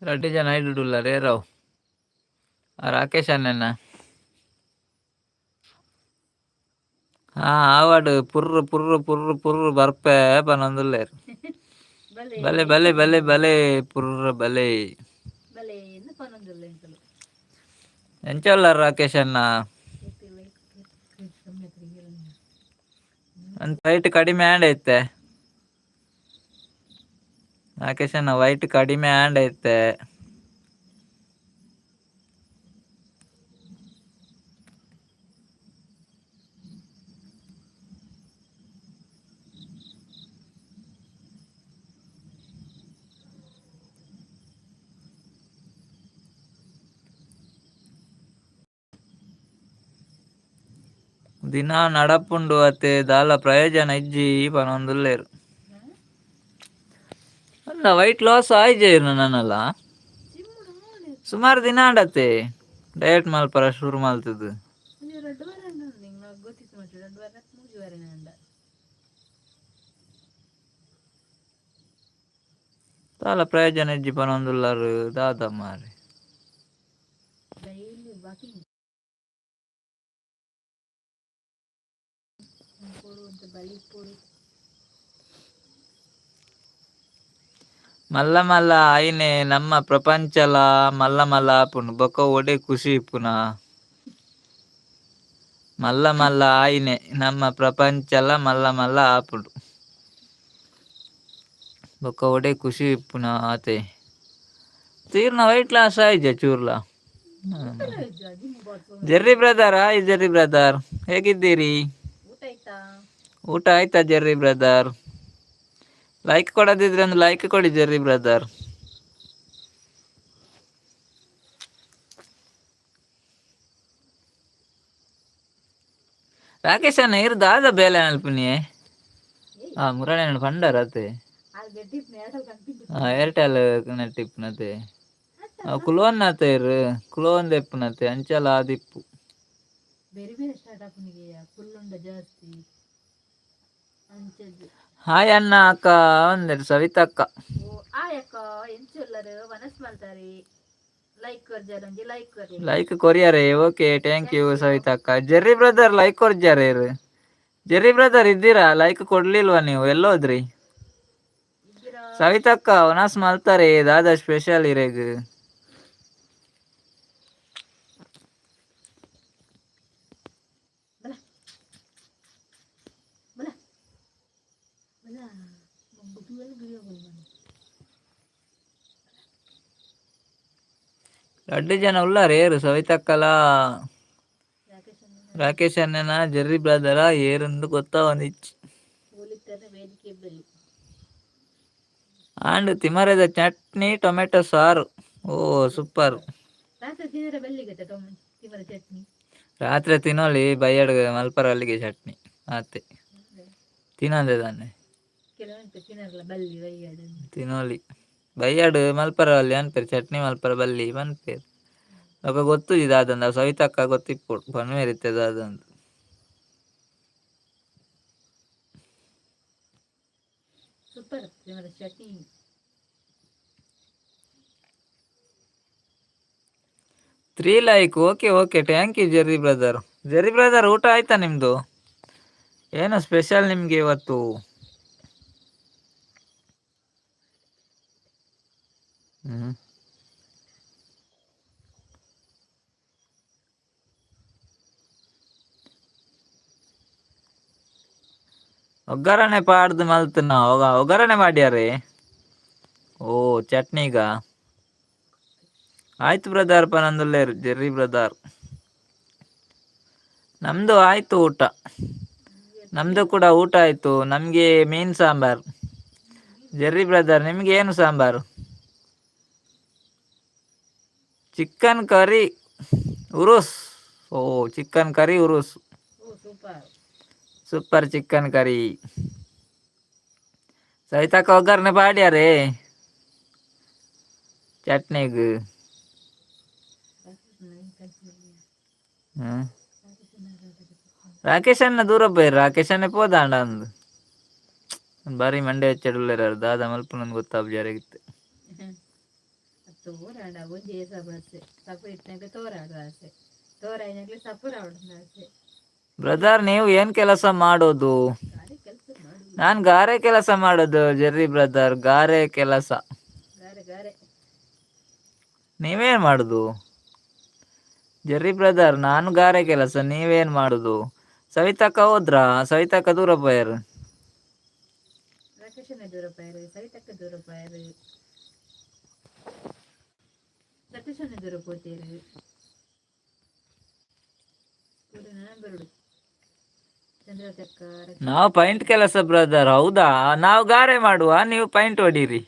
ರಡ್ಡ್ ಜನ ಐಡುಡುಲ್ಲಾರ್ ಏರವು ಆ ರಾಕೇಶ್ ಅಣ್ಣನ. ಹಾ, ಆವಡ್ ಪುರ್ರು ಪುರ್ರು ಪುರ್ರು ಪುರ್ರು ಬರ್ಪೆ ಪನೊಂದುಲ್ಲೆರ್. ಬಲೆ. ಬಲೆ ಬಲೆ ಬಲೆ ಬಲೆ ಪುರ್ರ ಬಲೆ. ಬಲೆ ಎಂದು ಪನೊಂದುಲ್ಲ ಎಂಕುಲು. ಎಂಚ ಉಲ್ಲರ್ ರಾಕೇಶ್ ಅಣ್ಣ? ಒಂದ್ ವೈಟ್ ಕಡಿಮೆ ಆಂಡ ಇತ್ತೆ ರಾಕೇಶ್ ಅಣ್ಣ, ವೈಟ್ ಕಡಿಮೆ ಆಂಡ ಇತ್ತೆ. ದಿನ ನಡಪುಂಡು ಅತೆ, ದಾಲ ಪ್ರಯೋಜನ ಇಜ್ಜಿ ಪನೊಂದುಲ್ಲೆರ್. ಅಲ್ಲ, ವೈಟ್ ಲಾಸ್ ಆಯ್ಜೆ ನನ್ನಲ್ಲ. ಸುಮಾರು ದಿನ ಆಂಡತೆ ಡಯಟ್ ಮಲ್ಪರ ಶುರು ಮಲ್ತದು. ರಡ್ಡ್ ವಾರ ನಿಂಗೆ ಗೊತ್ತಿತ್ತು ಮತ್ತೆ, 2 ವಾರ 3 ವಾರ ಅಂಡ. ದಾಲ ಪ್ರಯೋಜನ ಇಜ್ಜಿ ಪನೊಂದುಲ್ಲಾರು, ದಾದ ಮಾರೆ. ಡೈಲಿ ವಾಕಿಂಗ್ ಪೋಡು ಅಂತ ಬಲಿ ಪೋಡು. ಮಲ್ಲ ಮಲ್ಲ ಆಯಿನೆ ನಮ್ಮ ಪ್ರಪಂಚಲ ಮಲ್ಲ ಮಲ್ಲ ಆಪುಂಡು, ಬೊಕ ಒಡೆ ಖುಷಿ ಇಪ್ಪುನ? ಮಲ್ಲ ಮಲ್ಲ ಆಯಿನೆ ನಮ್ಮ ಪ್ರಪಂಚಲ ಮಲ್ಲ ಮಲ್ಲ ಆಪುಂಡು, ಬೊಕ ಒಡೆ ಖುಷಿ ಇಪ್ಪುನ ಆತೆ? ತೀರ್ನ ವೈಟ್ ಲಾಸ್ ಆಯ್ಜ ಚೂರ್ಲ. Jerry brother, hi Jerry brother, ಹೇಗಿದ್ದೀರಿ? ಊಟ ಆಯ್ತಾ? ಊಟ ಆಯ್ತಾ ಜೆರ್ರಿ ಬ್ರದರ್? ಲೈಕ್ ಕೊಡದಿದ್ರೆ ಒಂದು ಲೈಕ್ ಕೊಡಿ ಜೆರ್ರಿ ಬ್ರದರ್. ರಾಕೇಶ್ ಅಣ್ಣ, ಇರ್ ದಾದ ಬೇಲೆ ಅಲ್ಪುನಿ? ಆ ಮುರಳಿ ಅಣ್ಣ ಪಂಡರ್ ಅತೆ. ಅದು ಗಡ್ಡಿ ಏರ್ಟೆಲ್ ಕನ್ಪಿಂದು. ಏರ್ಟೆಲ್ ನೆಟ್ ಇಪ್ಪುನತೆ, ಕುಲೋನ್ನತೆ ಇರ್ ಕುಲೋಂದ ಇಪ್ಪುನತೆ, ಅಂಚಲ ಆದಿಪ್ಪು. ಬೇರೆ ಬೇರೆ ಸ್ಟಾರ್ಟ್ ಆಪುನಿಗೆ ಫುಲ್ ಉಂಡ ಜಾಸ್ತಿ ಅಂಚದ್ದು. ಹಾಯ್ ಅಣ್ಣ, ಅಕ್ಕ ಒಂದೆರಡು ಸವಿತಕ್ಕ. ಓ ಆಯಕ್ಕ, ಎಂಚುಲ್ಲರು? ವನಸ್ ಮಲ್ತಾರೆ, ಲೈಕ್ ಕೊರ್ಜಾರ, ಒಂಜಿ ಲೈಕ್ ಕೊರ್ರಿ. ಲೈಕ್ ಕೊರಿಯರೆ. ಓಕೆ, thank you ಸವಿತಕ್ಕ. ಜೆರ್ರಿ ಬ್ರದರ್, ಲೈಕ್ ಕೊರ್ಜಾರೆ. ಜೆರ್ರಿ ಬ್ರದರ್ ಇದ್ದೀರಾ? ಲೈಕ್ ಕೊಡ್ಲಿಲ್ವಾ ನೀವು? ಎಲ್ಲೋದ್ರಿ? ಇದ್ದೀರಾ? ಸವಿತಕ್ಕ, ಒನಸ್ ಮಲ್ತಾರೆ, ದಾದಾ ಸ್ಪೆಷಲ್ ಇರೆಗ್? ಬಲ ಬಲ ಬಲ ಮಂಗುಟುವಲ್ಲಿ ಗುರಿಯೋಗಲ್ ಮನೆ. ರಡ್ಡು ಜನ ಉಲ್ಲಾರ, ಏರು ಸವಿತಕ್ಕಲ? ರಾಕೇಶ್ ಅಣ್ಣ. ರಾಕೇಶ್ ಅಣ್ಣನ, ಜೆರ್ರಿ ಬ್ರದರ, ಏರಂದು ಗೊತ್ತಾವೊಂದಿಚ್ಚಿ. ಹೋಲಿತಾರೆ ವೇದಿಕೆ ಬಲಿ. ಆಂಡ್ ತಿಮರೆದ ಚಟ್ನಿ, ಟೊಮೆಟೊ ಸಾರು, ಓ ಸೂಪರ್. ರಾತ್ರಿ ತಿಂದರೆ ಬಲ್ಲಿಗತ್ತೆ ತಿಮರೆ ಚಟ್ನಿ. ರಾತ್ರಿ ತಿನ್ನೋಲಿ, ಬಯ್ಯಡ್ ಮಲ್ಪರ ಅಲ್ಲಿಗೆ ಚಟ್ನಿ ಆತೆ, ತಿನ್ನಂದೆ ತಾನೆ. ಕೆಲವೊಂದು ತಿನ್ನರಲ್ಲ ಬಲ್ಲಿ ಬಯ್ಯಾಡ. ತಿನ್ನೋಲಿ, ಬಯ್ಯಡ್ ಮಲ್ಪರ ಅಲ್ಲಿ ಅನ್ಪೇರು, ಚಟ್ನಿ ಮಲ್ಪರ ಬಲ್ಲಿ ಪನ್ಪೇರು. ఒక ಗೊತ್ತು ಇದಾದಂದ, ಸವಿತಕ್ಕ ಗೊತ್ತಿಪ್ಪು ಪನ್ವೇರಿತ್ತೆ ದಾದಂದು. ಸೂಪರ್ ತಿಮರೆ chutney. Three like, okay okay, thank you Jerry brother. Jerry brother, ಊಟ ಆಯ್ತಾ ನಿಮ್ದು? ಏನು ಸ್ಪೆಷಲ್ ನಿಮ್ಗೆ ಇವತ್ತು? ಹ್ಮ್ ಒಗ್ಗರಣೆ ಪಾಡ್ದು ಮಲ್ತನ, ಒಗ್ಗರಣೆ ಮಾಡ್ಯಾರೆ. ಓ, ಚಟ್ನಿಗ ಆಯ್ತು ಬ್ರದರ್ ಪನಂದುಲ್ಲೇರು ಜೆರ್ರಿ ಬ್ರದರ್. ನಮ್ದು ಆಯ್ತು ಊಟ, ನಮ್ದು ಕೂಡ ಊಟ ಆಯ್ತು. ನಮ್ಗೆ ಮೀನ್ ಸಾಂಬಾರ್. ಜೆರ್ರಿ ಬ್ರದರ್, ನಿಮ್ಗೆ ಏನು ಸಾಂಬಾರು? ಚಿಕನ್ ಕರಿ ಉರುಸ್, ಓ ಚಿಕನ್ ಕರಿ ಉರುಸ್. ಓ ಸೂಪರ್. Super chicken curry. ಸವಿತಕ್ಕ, ಒಗ್ಗರಣೆ ಪಾಡ್ಯಾರೆ ಚಟ್ನಿಗ್? ಹ್ಮ್ ರಾಕೇಶ್ ಅಣ್ಣ ದೂರ ಪೋಯ್, ರಾಕೇಶ್ ಅಣ್ಣ ಪೋದಾಂಡ ಅಂದು. ಬಾರಿ ಮಂಡೆ ಹೆಚ್ಚಡುಲ್ಲೇರ, ದಾದ ಮಲ್ಪುನಂದು ಗೊತ್ತಾಪುಜಾರೆಗಿತ್ತು. ಅತ್ತ. ತೋರಾಡ ಒಂಜೇ ಸಮಸ್ಯೆ ಸಪುರ ಇತ್ತಂಗೆ ತೋರಾಡು ಆಸೆ ತೋರಾಯಿನಾಗ್ಲೇ ಸಪುರ ಆವಡು ಆಸೆ. ಬ್ರದರ್, ನೀವು ಏನ್ ಕೆಲಸ ಮಾಡೋದು? ಗಾರೆ ಕೆಲಸ ಮಾಡು. ನಾನ್ ಗಾರೆ ಕೆಲಸ ಮಾಡೋದು ಜೆರ್ರಿ ಬ್ರದರ್, ಗಾರೆ ಕೆಲಸ. ಗಾರೆ ಗಾರೆ. ನೀವೇನ್ ಮಾಡುದು ಜೆರ್ರಿ ಬ್ರದರ್? ನಾನು ಗಾರೆ ಕೆಲಸ, ನೀವೇನ್ ಮಾಡುದು? ಸವಿತಕ್ಕ ಹೋದ್ರಾ? ಸವಿತಕ್ಕ ದೂರ ಪೋಯರ್. ರಾಕೇಶನ ದೂರ ಪಾಯರು, ಸವಿತಕ್ಕ ದೂರ ಪಾಯರು, ಸತೀಶನ ದೂರ ಪೋತೇರು. ಬರುಡು ಚಂದ್ರತಕ್ಕ. ನಾವು ಪೈಂಟ್ ಕೆಲಸ ಬ್ರದರ್. ಹೌದಾ? ನಾವು ಗಾರೆ ಮಾಡುವ, ನೀವು ಪೈಂಟ್ ಹೊಡೀರಿ.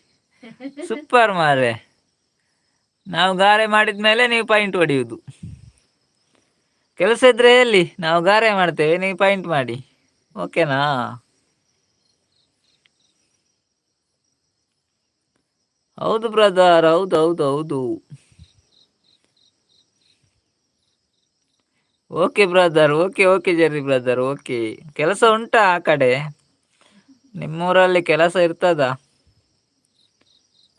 ಸೂಪರ್ ಮಾರೆ. ನಾವು ಗಾರೆ ಮಾಡಿದ್ಮೇಲೆ ನೀವು ಪೈಂಟ್ ಹೊಡೆಯುವುದು. ಕೆಲಸ ಇದ್ರೆ ಎಲ್ಲಿ, ನಾವು ಗಾರೆ ಮಾಡ್ತೇವೆ, ನೀವು ಪೈಂಟ್ ಮಾಡಿ, ಓಕೆನಾ? ಹೌದು ಬ್ರದರ್, ಹೌದು ಹೌದು ಹೌದು. Okay brother, okay okay Jerry brother, okay. ಕೆಲಸ ಉಂಟಾ ಆ ಕಡೆ? ನಿಮ್ಮೂರಲ್ಲಿ ಕೆಲಸ ಇರ್ತದಾ?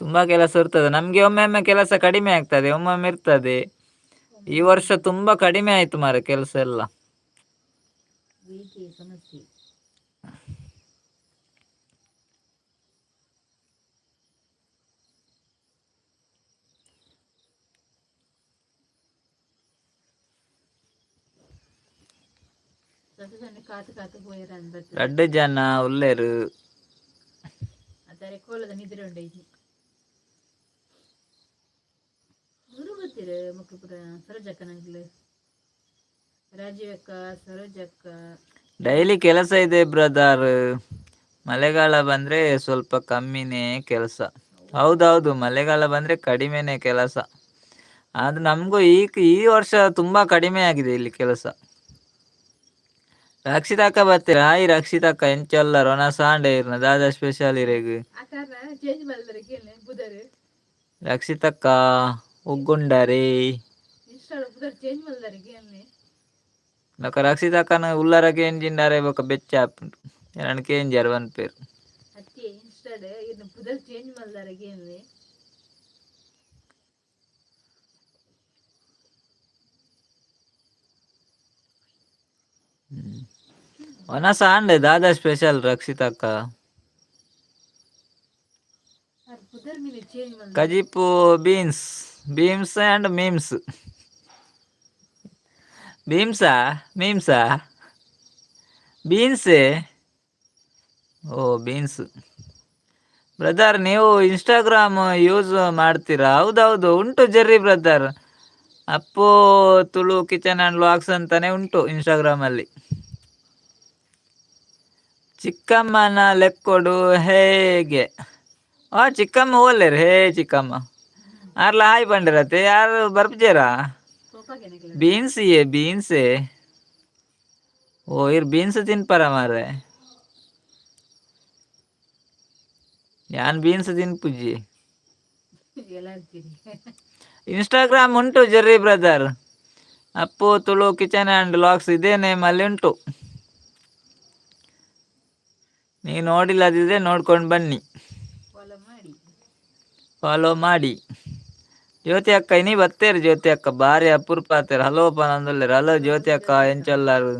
ತುಂಬಾ ಕೆಲಸ ಇರ್ತದೆ. ನಮ್ಗೆ ಒಮ್ಮೊಮ್ಮೆ ಕೆಲಸ ಕಡಿಮೆ ಆಗ್ತದೆ, ಒಮ್ಮೊಮ್ಮೆ ಇರ್ತದೆ. ಈ ವರ್ಷ ತುಂಬಾ ಕಡಿಮೆ ಆಯ್ತು ಮಾರ್ರೆ ಕೆಲಸ ಎಲ್ಲ. ಬೇಕೇ ಸಮಸ್ಯೆ. ಸತೀಶನ ಕಾತು ಕಾತು ಪೋಯರ ಅನ್ಬತ್ತು. ರಡ್ಡು ಜನ ಉಲ್ಲೇರು. ಅದರೆ ಕೋಲದ ನಿದ್ರೆ ಉಂಡೈತಿ. ಗುರು ಗೊತ್ತಿರ ಮಕ್ಕಳು ಪುರ. ಸರೋಜಕ್ಕ ನಂಗ್ಲು, ರಾಜೀವಕ್ಕ, ಸರೋಜಕ್ಕ. ಡೈಲಿ ಕೆಲಸ ಇದೆ ಬ್ರದರ್, ಮಳೆಗಾಲ ಬಂದ್ರೆ ಸ್ವಲ್ಪ ಕಮ್ಮಿನೇ ಕೆಲಸ. ಹೌದೌದು, ಮಳೆಗಾಲ ಬಂದ್ರೆ ಕಡಿಮೆನೇ ಕೆಲಸ. ಆದ್ರೆ ನಮಗೂ ಈ ಈ ವರ್ಷ ತುಂಬಾ ಕಡಿಮೆ ಆಗಿದೆ ಇಲ್ಲಿ ಕೆಲಸ. ರಕ್ಷಿತಕ್ಕ ಬರ್ತೀರಾ? ಹಾಯ್ ರಕ್ಷಿತಕ್ಕ, ಎಂಚಲ್ಲ ರೊಣ ಸಾಂಡೆ ಇರ್ನ ದಾದಾ ಸ್ಪೆಷಲ್ ಇರೆಗ್? ಆ ಕಾರಣ ಚೇಂಜ್ ಮಾಡಿದ್ರೆ ಕೇಳಿ ಬುಧರು. ರಕ್ಷಿತಕ್ಕ ಉಗ್ಗುಂಡರಿ. ಇನ್ಸ್ಟಾಲ್ ಬುಧರ್ ಚೇಂಜ್ ಮಾಡಿದಾರೆ ಕೇಳಿ. ಬೊಕ ರಕ್ಷಿತಕ್ಕನ ಉಲ್ಲರ ಕೇಂಜಿಂಡಾರೆ ಬೊಕ ಬೆಚ್ಚ ಆಪುಂಡು. ಎನನ್ ಕೇಂಜರ್ ಪನ್ಪೆರ್. ಅತ್ತೆ ಇನ್ಸ್ಟಾಡ್ ಇನ್ನು ಬುಧರ್ ಚೇಂಜ್ ಮಾಡಿದಾರೆ ಕೇಳಿ. ಒನಸ ಆಂಡೆ ದಾದಾ ಸ್ಪೆಷಲ್ ರಕ್ಷಿತಕ್ಕ? ಅದು ಬುಧರ್ ಮೇಲೆ ಚೇಂಜ್ ಮಾಡಿದ. ಕಜಿಪು ಬೀನ್ಸ್, ಬೀಮ್ಸ್ ಆ್ಯಂಡ್ ಮೀಮ್ಸ್. ಬೀಮ್ಸಾ ಮೀಮ್ಸಾ ಬೀನ್ಸೇ? ಓ ಬೀನ್ಸ್. ಬ್ರದರ್, ನೀವು ಇನ್ಸ್ಟಾಗ್ರಾಮ್ ಯೂಸ್ ಮಾಡ್ತೀರಾ? ಹೌದೌದು, ಉಂಟು Jerry brother. Appu Tulu kitchen and vlogs ಅಂತಾನೆ ಉಂಟು ಇನ್ಸ್ಟಾಗ್ರಾಮಲ್ಲಿ. ಚಿಕ್ಕಮ್ಮನ ಲೆಕ್ಕೊಡು ಹೇಗೆ? ಆ ಚಿಕ್ಕಮ್ಮ ಓಲ್ಲೇರು. ಹೇ ಚಿಕ್ಕಮ್ಮ, ಆರ್ಲ ಹಾಯ್ ಬಂಡಿರತ್ತೆ. ಯಾರು ಬರ್ಪಜೇರಾ? ಕೋಪಾಗೆನಗಲ. ಬೀನ್ಸ್ ಏ ಬೀನ್ಸೇ? ಓ ಇರ್ ಬೀನ್ಸ್ ತಿನ್ಪರ ಮಾರ್ರೆ. ಯಾನ್ ಬೀನ್ಸ್ ತಿನ್ಪುಜಿ. ಎಲ್ಲ ಇರ್ತೀರಿ. ಇನ್ಸ್ಟಾಗ್ರಾಮ್ ಉಂಟು Jerry brother. Appu Tulu kitchen and vlogs ಇದೇ ನೇಮಲ್ಲಿ ಉಂಟು. ನೀವು ನೋಡಿಲ್ಲದಿದ್ರೆ ನೋಡ್ಕೊಂಡು ಬನ್ನಿ. ಫಾಲೋ ಮಾಡಿ. ಫಾಲೋ ಮಾಡಿ. ಜ್ಯೋತಿ ಅಕ್ಕ ಇನಿ ಬತ್ತೇರು. ಜ್ಯೋತಿ ಅಕ್ಕ ಬಾರಿ ಅಪರೂಪ ಆತೇರು. ಹಲೋ ಪನೊಂದುಲ್ಲೆರ್. ಹಲೋ ಜ್ಯೋತಿ ಅಕ್ಕ, ಎಂಚೊಲ್ಲಾರು?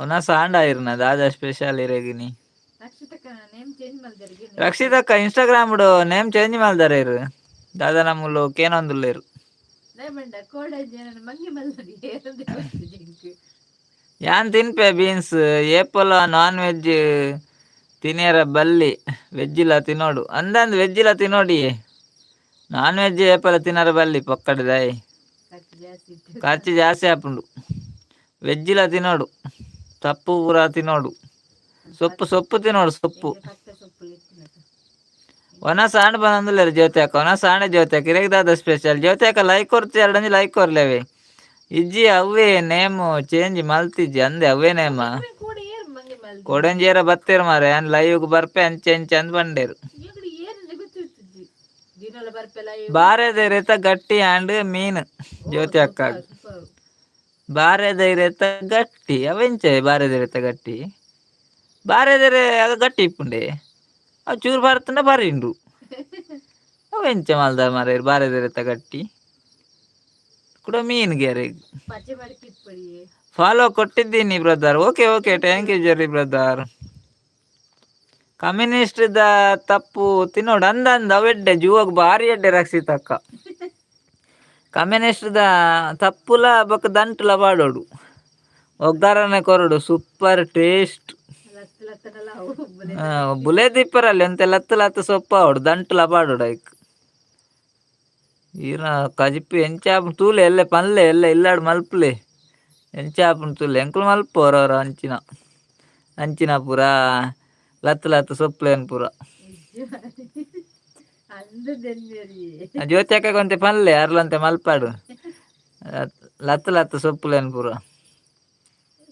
ಒನಸ ಆಂಡ ಇರ್ನ ದಾದಾ ಸ್ಪೆಷಲ್ ಇರೆಗಿನಿ? ರಕ್ಷಿತಕ್ಕ ನೇಮ್ ಚೇಂಜ್ ಮಾಡಿದಾರೆ. ರಕ್ಷಿತಕ್ಕ ಇನ್ಸ್ಟಾಗ್ರಾಮ್ ನೇಮ್ ಚೇಂಜ್ ಮಲ್ದಾರ ಇರು. ದಾದಾ ನಮ್ಮುಲು ಕೇನೊಂದುಲ್ಲೆರ್. ಲೇಮಂಡ ಕೋಡ ಜನ ಮಂಗೆ ಮಲ್ದರಿ ಜಿಂಕ್. ಯಾನ್ ತಿನ್ಪೆ ಬೀನ್ಸ್. ಏಪಲ ನಾನ್ ವೆಜ್ ತಿನಿಯರ ಬಲ್ಲಿ, ವೆಜ್ಜಿಲ ತಿನ್ನೋಡು. ಅಂದಂದ್ ವೆಜ್ಜಿಲ ತಿನ್ನೋಡಿ, ನಾನ್ ವೆಜ್ ಏಪಲ ತಿನ್ನರ ಬಲ್ಲಿ ಪೊಕ್ಕಡೆದಾಯ್. ಖರ್ಚು ಜಾಸ್ತಿ ಇತ್ತು. ಖರ್ಚು ಜಾಸ್ತಿ ಆಪುಂಡು. ವೆಜ್ಜಿಲ ತಿನ್ನೋಡು, ತಪ್ಪು ಪೂರ ತಿನ್ನೋಡು, ಸೊಪ್ಪು ಸೊಪ್ಪು ತಿನ್ನೋಡು ಸೊಪ್ಪು. ಪಕ್ಕ ಸೊಪ್ಪು ಇತ್ತಿನದು. ಒನಸ ಆಂಡ್ ಬನೊಂದುಲ್ಲೆರ್ ಜ್ಯೋತಿ ಅಕ್ಕ. ಒನಸ ಆಂಡೆ ಜ್ಯೋತಿ ಅಕ್ಕ? ಇರೆಗ್ ದಾದ ಸ್ಪೆಷಲ್? ಜ್ಯೋತಿ ಅಕ್ಕ ಲೈಕ್ ಕೊರ್ತಿ ಎರಡೊಂಜಿ ಲೈಕ್ ಕೊರ್ಲೆವೆ. ಇಜ್ಜಿ, ಅವೇ ನೇಮ್ ಚೇಂಜ್ ಮಲ್ತಿಜ್ಜಿ ಅಂದೆ, ಅವೇ ನೇಮ. ಕೂಡ ಏರ್ ಮಂಗೆ ಮಲ್ದಿ. ಕೊಡಂಜೇರ ಬತ್ತೇರು ಮಾರೆ, ಅನ್ ಲೈವ್ಗ್ ಬರ್ಪೆ ಅಂಚೆ ಅಂಚೆ ಅಂದ್ ಬಂಡೇರು. ಇಗಡಿ ಏರ್ ಗೊತ್ತಿರ್ತದೆ ದಿನಲ ಬರ್ಪೆಲ್ಲ. ಬಾರೆದ ಗಟ್ಟಿ ಆಂಡ್ ಮೀನ್ ಜ್ಯೋತಿ ಅಕ್ಕ. ಬಾರೆದ ಇರೆತ ಗಟ್ಟಿ ಅವೆಂಚೆ? ಬಾರೆದ ಇರೆತ ಗಟ್ಟಿ, ಬಾರೆದರೆ ಅಗ ಗಟ್ಟಿ ಇಪ್ಪುಂಡೆ. ಅವು ಚೂರು ಬರ್ತಂಡ ಬರಿಂಡು. ಅವು ಎಂಚ ಮಲ್ದ ಮಾರ್ರೆ ಬಾರೆದಿರೆತ ಗಟ್ಟಿ ಕುಡ ಮೀನ್ ಗೆರೆಗ್. ಪಚ್ಚೆ ಮಡಿಕೆ ಇಪ್ಪಡಿ. ಫಾಲೋ ಕೊಟ್ಟಿದ್ದೀನಿ brother. Okay okay, thank you Jerry brother. Communist the ತಪ್ಪು ತಿನ್ನೋಡು ಅಂದ ಅಂದ ಅವೆಡ್ಡೆ ಜೂವಗ್ ಬಾರಿ ಎಡ್ಡೆ ರಕ್ಷಿತಕ್ಕ. ಕಮ್ಯುನಿಸ್ಟ್ the ತಪ್ಪುಲ ಬೊಕ್ಕ ದಂಟುಲ ಪಾಡೋಡು, ಒಗ್ಗರಣೆ ಕೊರಡು, ಸೂಪರ್ ಟೇಸ್ಟ್. ಲತ್ತ ಲತ್ತನಲ ಅವು ಬುಲೆ. ಬುಲೆ ದಿಪ್ಪರಲ್ಲಿ ಅಂತೆ ಲತ್ತು ಲತ್ತು ಸೊಪ್ಪು ಆವಡು, ದಂಟುಲ ಪಾಡೋಡು ಐಕ್. ಈರ್ನ ಕಜಿಪು ಎಂಚ ಆಪುಂಡು ತೂಲೆ, ಎಲ್ಲೆ ಪನ್ಲೆ, ಎಲ್ಲೆ ಇಲ್ಲಾಡ್ ಮಲ್ಪುಲೆ ಎಂಚ ಆಪುಂಡು ತೂಲೆ. ಎಂಕುಲು ಮಲ್ಪ ಒರ ಅಂಚಿನ ಅಂಚಿನ ಪೂರ ಲತ್ತು ಲತ್ತು ಸೊಪ್ಪುಲೇನ್ ಪೂರ. ಅಂದು ದೆನ್ನೆರಿ. ಜ್ಯೋತಿ ಅಕ್ಕಗ್ ಒಂತೆ ಪನ್ಲೆ, ಅರ್ಲಂತೆ ಮಲ್ಪಾಡು ಲತ್ತು ಲತ್ತು ಸೊಪ್ಪುಲೇನ್ ಪೂರ.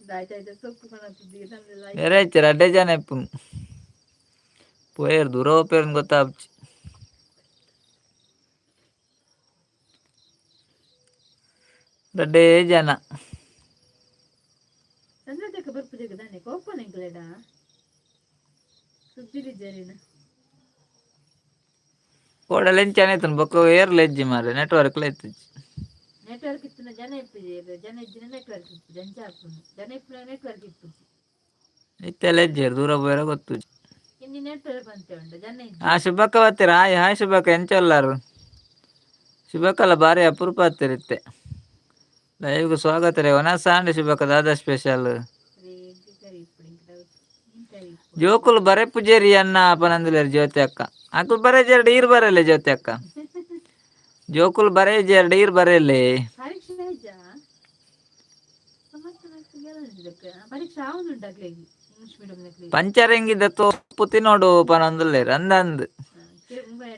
ದಾಯ್ತ ಸೊಪ್ಪು ಕೊನತ್ತುದು ನಮ್ದೆಲ್ಲ. ಬೇರೆ ಇಚ್ಚರ್ ರಡ್ಡೆ ಜನ ಇಪ್ಪುನು ಪೋಯೆರ್, ದೂರ ಪೋಪೆರ್ ಗೊತ್ತಾಪುಜಿ. ರಡ್ಡೇ ಜನ. ಸಂಜೆ ಬರ್ಪುಜಗ ದಾನೆ ಕೋಪನ ಎಂಕ್ಲೆಡ ಸುದ್ದಿಲಿ ಜರಿನ. ಕೋಡಲ್ ಎಂಚನೆ ಇತ್ತುಂಡು ಬೊಕ್ಕ ಏರ್ಲ ಇಜ್ಜಿ ಮಾರ್ರೆ, ನೆಟ್ವರ್ಕ್ ಲ ಇತ್ತುಜಿ. ನೆಟ್ವರ್ಕ್ ಇತ್ತಿನ ಜನ ಇಪ್ಪುಜಿ, ಜನ ಇಜ್ಜಿನ ನೆಟ್ವರ್ಕ್ ಇಪ್ಪುಜಿ, ಅಂಚ ಆಪುಂಡು. ಜನ ಇಪ್ಪುನ ನೆಟ್ವರ್ಕ್ ಇಪ್ಪುಜಿ. ಇತ್ತೆಲ್ಲ ಇಜ್ಜೆರ್, ದೂರ ಪೋಯೆರ ಗೊತ್ತುಜಿ. ಇನ್ನು ನೆಟ್ವರ್ಕ್ ಅಂತೆ ಉಂಡು, ಜನ ಇಜ್ಜಿ. ಆ ಶುಭಕ್ಕ ಬತ್ತೀರ? ಹಾಯ್ ಹಾಯ್ ಶುಭಕ್ಕ, ಎಂಚ ಉಲ್ಲಾರು? ಶುಭಕ್ಕಲ ಬಾರಿ ಅಪರೂಪ ಆತಿರ್ ಇತ್ತೆ. ಲೈವ್ಗೆ ಸ್ವಾಗತ ರೇ. ವನಸ ಆಂಡ್ ಶುಭಕ್ಕ, ದಾದಾ ಸ್ಪೆಷಲ್? ರೇಗ್ ಕರಿ ಇಪ್ಪುಡು ಇಂಕ್ ಇಂಕ್ ಕರಿ ಇಪ್ಪುಡು. ಜೋಕುಲು ಬರೆಪುಜೇರಿ ಅನ್ನ ಪನಂದುಲೇರ್ ಜ್ಯೋತಿ ಅಕ್ಕ. ಅಕುಲು ಬರೆಜೆರ್ಡ ಈರ್ ಬರಲೆ ಜ್ಯೋತಿ ಅಕ್ಕ. ಜೋಕುಲು ಬರೆಜೆರ್ಡ ಈರ್ ಬರೆಲೆ. ಪರೀಕ್ಷೆ ಆಯ್ತಾ? ಮತ್ತೆ ಪರೀಕ್ಷೆ ಆವೊಂದುಂಡು ಅಕ್ಲೆಗ್, ಇಂಗ್ಲೀಷ್ ಮೀಡಿಯಂ ನಕ್ಲೆಗ್. ಪಂಚರಂಗಿದ ತೋಪು ತಿನ್ನೋಡು ಪನಂದುಲ್ಲೇರ್ ಅಂದಂದ್.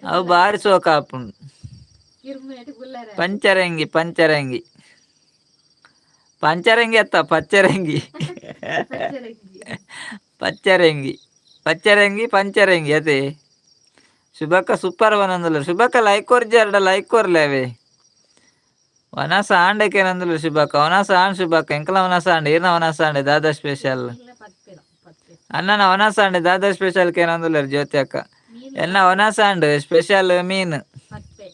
ಅವು ಬಾರಿ ಸೋಕ ಆಪುಂಡು. ಕಿರ್ಮು ಗುಲ್ಲಾರ. ಪಂಚರಂಗಿ ಪಂಚರಂಗಿ ಪಂಚರಂಗಿ ಅತ್ತ ಪಚ್ಚರಂಗಿ. ಪಚ್ಚರಂಗಿ. ಪಚ್ಚರಂಗಿ ಪಚ್ಚರಂಗಿ ಪಂಚರಂಗಿ ಅದೇ. ಶುಭಕ್ಕ ಸೂಪರ್ ಪನೊಂದುಲ್ಲೆರ್. ಶುಭಕ್ಕ ಲೈಕ್ ಕೊರ್ಜೆರ್ಡ ಲೈಕ್ ಕೊರ್ಲೆ ಅವೇ. ವನಸ ಆಂಡಕೇನಂದುಲ್ಲೆರ್ ಶುಭಕ್ಕ. ವನಸ ಆಂಡ್ ಶುಭಕ್ಕ, ಎಂಕಲ ವನಸ ಆಂಡ್. ಈರ್ನ ವನಸ ಆಂಡ್? ದಾದಾ ಸ್ಪೆಷಲ್? ಇಲ್ಲ, ಪತ್ಪೆಲ ಪತ್ಪೆ. ಅಣ್ಣನ ವನಸ ಆಂಡ್, ದಾದಾ ಸ್ಪೆಷಲ್ ಕೇನೊಂದುಲ್ಲೆರ್ ಜ್ಯೋತಿ ಅಕ್ಕ. ಮೀನು. ಎನ್ನ ವನಸ ಆಂಡ್, ಸ್ಪೆಷಲ್ ಮೀನ್. ಪತ್ಪೆ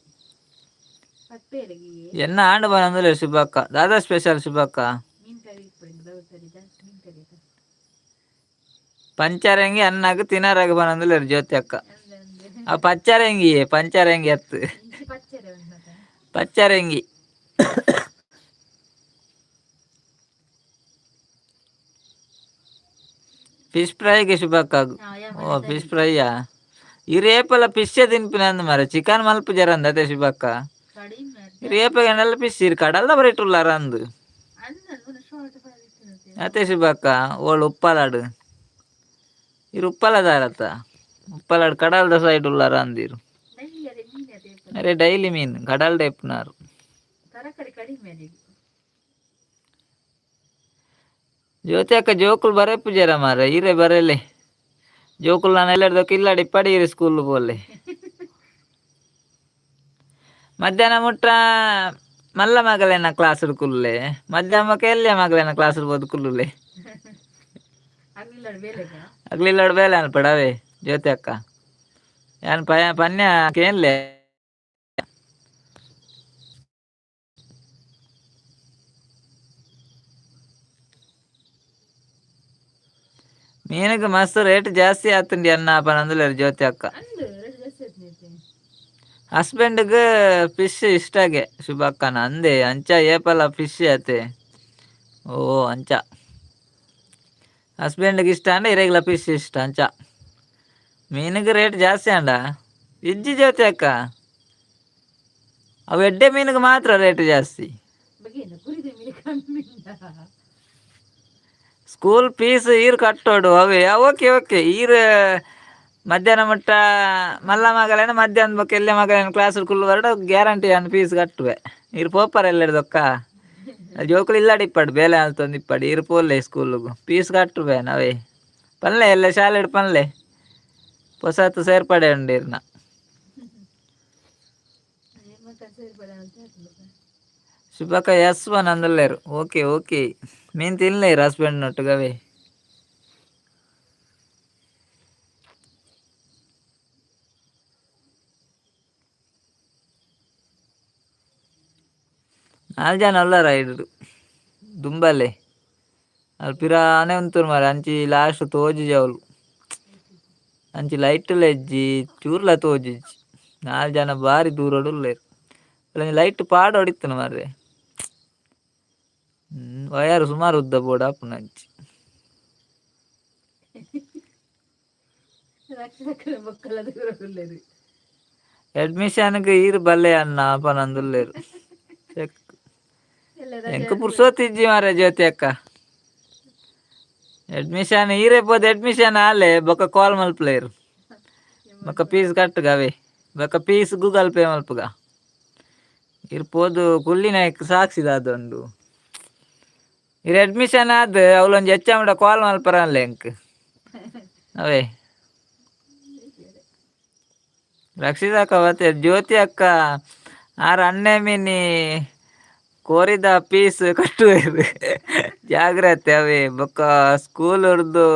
ಪತ್ಪೆಲಗಿ. ಎನ್ನ ಆಂಡ್ ಪನೊಂದುಲ್ಲೆರ್ ಶುಭಕ್ಕ. ದಾದಾ ಸ್ಪೆಷಲ್ ಶುಭಕ್ಕ? ಮೀನ್ ಕರಿ ಇಪ್ಪುಡು ಸರಿ, ಜಾಸ್ತಿ ಮೀನ್ ಕರಿ ಆತ. ಪಂಚರಂಗಿ ಅನ್ನಾಗ ತಿನ್ನರಾಗ ಪನೊಂದುಲ್ಲೆರ್ ಜ್ಯೋತಿ ಅಕ್ಕ. ಅಂದೆ ಅಂದೆ. ಆ ಪಚ್ಚರಂಗಿ, ಪಂಚರಂಗಿ ಅತ್ತು. ಇಂಚಿ ಪಚ್ಚರೆ ಉಂಡತ. ಪಚ್ಚರಂಗಿ ಫಿಶ್ ಫ್ರೈಗೆ ಶುಭಕ್ಕಾಗು. ಓ, ಫಿಶ್ ಫ್ರೈಯಾ? ಈ ರೇಪಲ ಫಿಶ್ ತಿನ್ಪಿನ ಅಂದ್ ಮಾರೆ, ಚಿಕನ್ ಮಲ್ಪ ಜರಂದ ಅದೇ ಶುಭಕ್ಕ. ಕಡಿಮೆ. ಈ ರೇಪಗಂಡಲ್ಲ ಫಿಶ್ ಇರ್ ಕಡಲ್ದ ಬರಿಟುಲ್ಲಾರ ಅಂದು. ಅಣ್ಣ ಶಾರ್ಟ್ ಫೈಲ್. ಅದೇ ಶುಭಕ್ಕ, ಓಳು ಉಪ್ಪಲಾಡು ಇರು, ಉಪ್ಪಲದಾರತ್ತ ಉಪ್ಪಲಾಡು ಕಡಲ್ದ ಸೈಡ್ ಉಲ್ಲಾರ ಅಂದಿರು. ಡೈಲಿ ಅದೇ ಮೀನು ಅದೇ. ಅರೆ, ಡೈಲಿ ಮೀನು ಕಡಲ್ ಟೈಪ್ನಾರು. ತರಕಾರಿ ಕಡಿಮೆ ಅದೇ. ಜ್ಯೋತಿ ಅಕ್ಕ, ಜೋಕುಲು ಬರೆಪುಜೆರ ಮಾರೆ, ಈರೆ ಬರೆಲೆ. ಜೋಕುಲು ನಾನು ಎಲ್ಲೆಡ್ದಕ್ಕ ಇಲ್ಲಾಡಿ ಪಡೀರಿ ಸ್ಕೂಲ್ ಪೋಲೆ. ಮಧ್ಯಾಹ್ನ ಮುಟ್ಟ ಮಲ್ಲ ಮಗಲೇನ ಕ್ಲಾಸ್ ಕುಲ್ಲೆ, ಮಧ್ಯಾಹ್ನ ಎಲ್ಲಿಯ ಮಗಲೇನ ಕ್ಲಾಸ್ ಬೋದು ಕುಲ್ಲುಲೆ. ಅಗ್ಲಿಲ್ಲ ಬೇಲೆಗ. ಅಗ್ಲಿಲ್ಲಾಡ್ ಬೇಲೆ ಅನ್ಪಡವೇ ಜ್ಯೋತಿ ಅಕ್ಕ. ಯಾನ್ ಪಯ ಪನ್ಯ ಕೇನ್ಲೆ. ಮೀನುಗೆ ಮಸ್ತ್ ರೇಟ್ ಜಾಸ್ತಿ ಆತುಂಡಿ ಅನ್ನ ಪನಂದುಲ್ಲೆರ್ ಜ್ಯೋತಿ ಅಕ್ಕ. ಅಂದು ರೆಡ್ ಜಾಸ್ತಿ ಆಯ್ತು. ಹಸ್ಬೆಂಡ್ಗೆ ಫಿಶ್ ಇಷ್ಟಾಗೆ ಶುಭಕ್ಕನ ಅಂದೆ, ಅಂಚ ಏಪಲ ಫಿಶ್ ಆತೆ. ಓ, ಅಂಚ ಹಸ್ಬೆಂಡ್ಗೆ ಇಷ್ಟ ಅಂಡ ಇರೆಗ್ಲ ಫಿಶ್ ಇಷ್ಟ ಅಂಚ. ಮೀನುಗೆ ರೇಟ್ ಜಾಸ್ತಿ ಅಂಡ ಇಜ್ಜಿ ಜ್ಯೋತಿ ಅಕ್ಕ, ಅವು ಎಡ್ಡೆ ಮೀನುಗೆ ಮಾತ್ರ ರೇಟ್ ಜಾಸ್ತಿ. ಬಗ್ಗೇನು ಕುರಿದ ಮೀನು ಕಮ್ಮಿ ಉಂಟಾ? ಸ್ಕೂಲ್ ಫೀಸ್ ಈರ್ ಕಟ್ಟೋಡು ಅವೇ. Okay okay. ಈರ್ ಮಧ್ಯಾಹ್ನ ಮುಟ್ಟ ಮಲ್ಲ ಮಗಲೇನ, ಮಧ್ಯಾಹ್ನ ಬೊಕ್ಕ ಎಲ್ಲೆ ಮಗಲೇನ ಕ್ಲಾಸ್ ಕುಲ್ಲು ಬರಡ, ಗ್ಯಾರಂಟಿ ಅನ್ ಫೀಸ್ ಕಟ್ಟುವೆ. ಈರ್ ಪೋಪರ್ ಎಲ್ಲೆಡ್ದೊಕ್ಕ ಜೋಕುಲು ಇಲ್ಲಾಡಿ ಇಪ್ಪಡು, ಬೇಲೆ ಆಲ್ತೊಂದು ಇಪ್ಪಡು. ಈರ್ ಪೋಲೆ ಸ್ಕೂಲುಗು, ಫೀಸ್ ಕಟ್ಟುವೆ ನಾವೇ. ಪನ್ಲೆ, ಎಲ್ಲ ಶಾಲೆಡ್ ಪನ್ಲೆ, ಪೊಸತ್ತು ಸೇರ್ಪಡೆ ಉಂಡು ಇರ್ನ. ಮತ್ತೆ ಸೇರ್ಪಡೆ ಅಂತ ಹೇಳ್ತಾರೆ. ಶುಭಕ ಎಸ್ ಒನ್ ಅಂದುಲ್ಲೇರು. Okay okay. ಮೀನು ತಿನ್ಲೇರು ಹಸ್ಬೆಂಡ್ ನೊಟ್ಟುಗವೇ. ನಾಲ್ ಜನ ಉಲ್ಲಾರ ಇಡು ದುಂಬಲ್ಲೆ ಅಲ್ಲಿ ಪಿರಾನೆ ಉಂತುರು ಮಾರೆ. ಅಂಚಿ ಲಾಸ್ಟ್ ತೋಜುಜಿ ಅವ್ಲು. ಅಂಚಿ ಲೈಟ್ ಇಜ್ಜಿ, ಚೂರ್ಲ ತೋಜುಜಿ. ನಾಲ್ ಜನ ಬಾರಿ ದೂರಡು ಉಲ್ಲೆರ್. ಲೈಟ್ ಪಾಡ ಹೊಡಿತನ ಮಾರ್ರೆ. ವಯರ್ ಸುಮಾರು ಉದ್ದ ಬೋರ್ಡ್ ಆಪುಂಡು ಅಂಚಿ. ಅಡ್ಮಿಷನ್ಗೆ ಈರ್ ಬಲ್ಲೆ ಅಣ್ಣ ಪನೊಂದುಲ್ಲೆರ್. ಚೆಕ್. ಎಂಕ್ ಪುರ್ಸೊತ್ತು ಇಜ್ಜಿ ಮಾರ್ರೆ ಜ್ಯೋತಿ ಅಕ್ಕ. ಅಡ್ಮಿಷನ್ ಈರೇ ಪೋದು ಅಡ್ಮಿಷನ್ ಆಲೆ ಬೊಕ್ಕ ಕಾಲ್ ಮಲ್ಪುಲೇರ್. ಬೊಕ್ಕ ಫೀಸ್ ಕಟ್ಟುಗ ಅವೇ. ಬೊಕ್ಕ ಫೀಸ್ ಗೂಗಲ್ ಪೇ ಮಲ್ಪುಗ. ಇರ್ ಪೋದು ಕುಲ್ಲಿನಾಯ್ಕ್ ಸಾಕ್ಷಿ ದಾದ ಉಂಡು. ಇರ್ ಅಡ್ಮಿಷನ್ ಆದ್ ಅವ್ಲೊಂಜಿ ಎಚ್ ಎಮ್ ಕಾಲ್ ಮಲ್ಪರನ್ಲೆ ಎಂಕ್. ಅವೇ. ರಕ್ಷಿತಾ ಅಕ್ಕ ಬತ್ತೆ. ಜ್ಯೋತಿ ಅಕ್ಕ ಆರ್ ಅಣ್ಣೆ ಮಿನಿ ಕೋರಿದ ಪೀಸ್ ಕಟ್ಟುವೆರ್. ಜಾಗ್ರತೆ ಅವೇ. ಬೊಕ್ಕ ಸ್ಕೂಲ್ ಉರ್ದು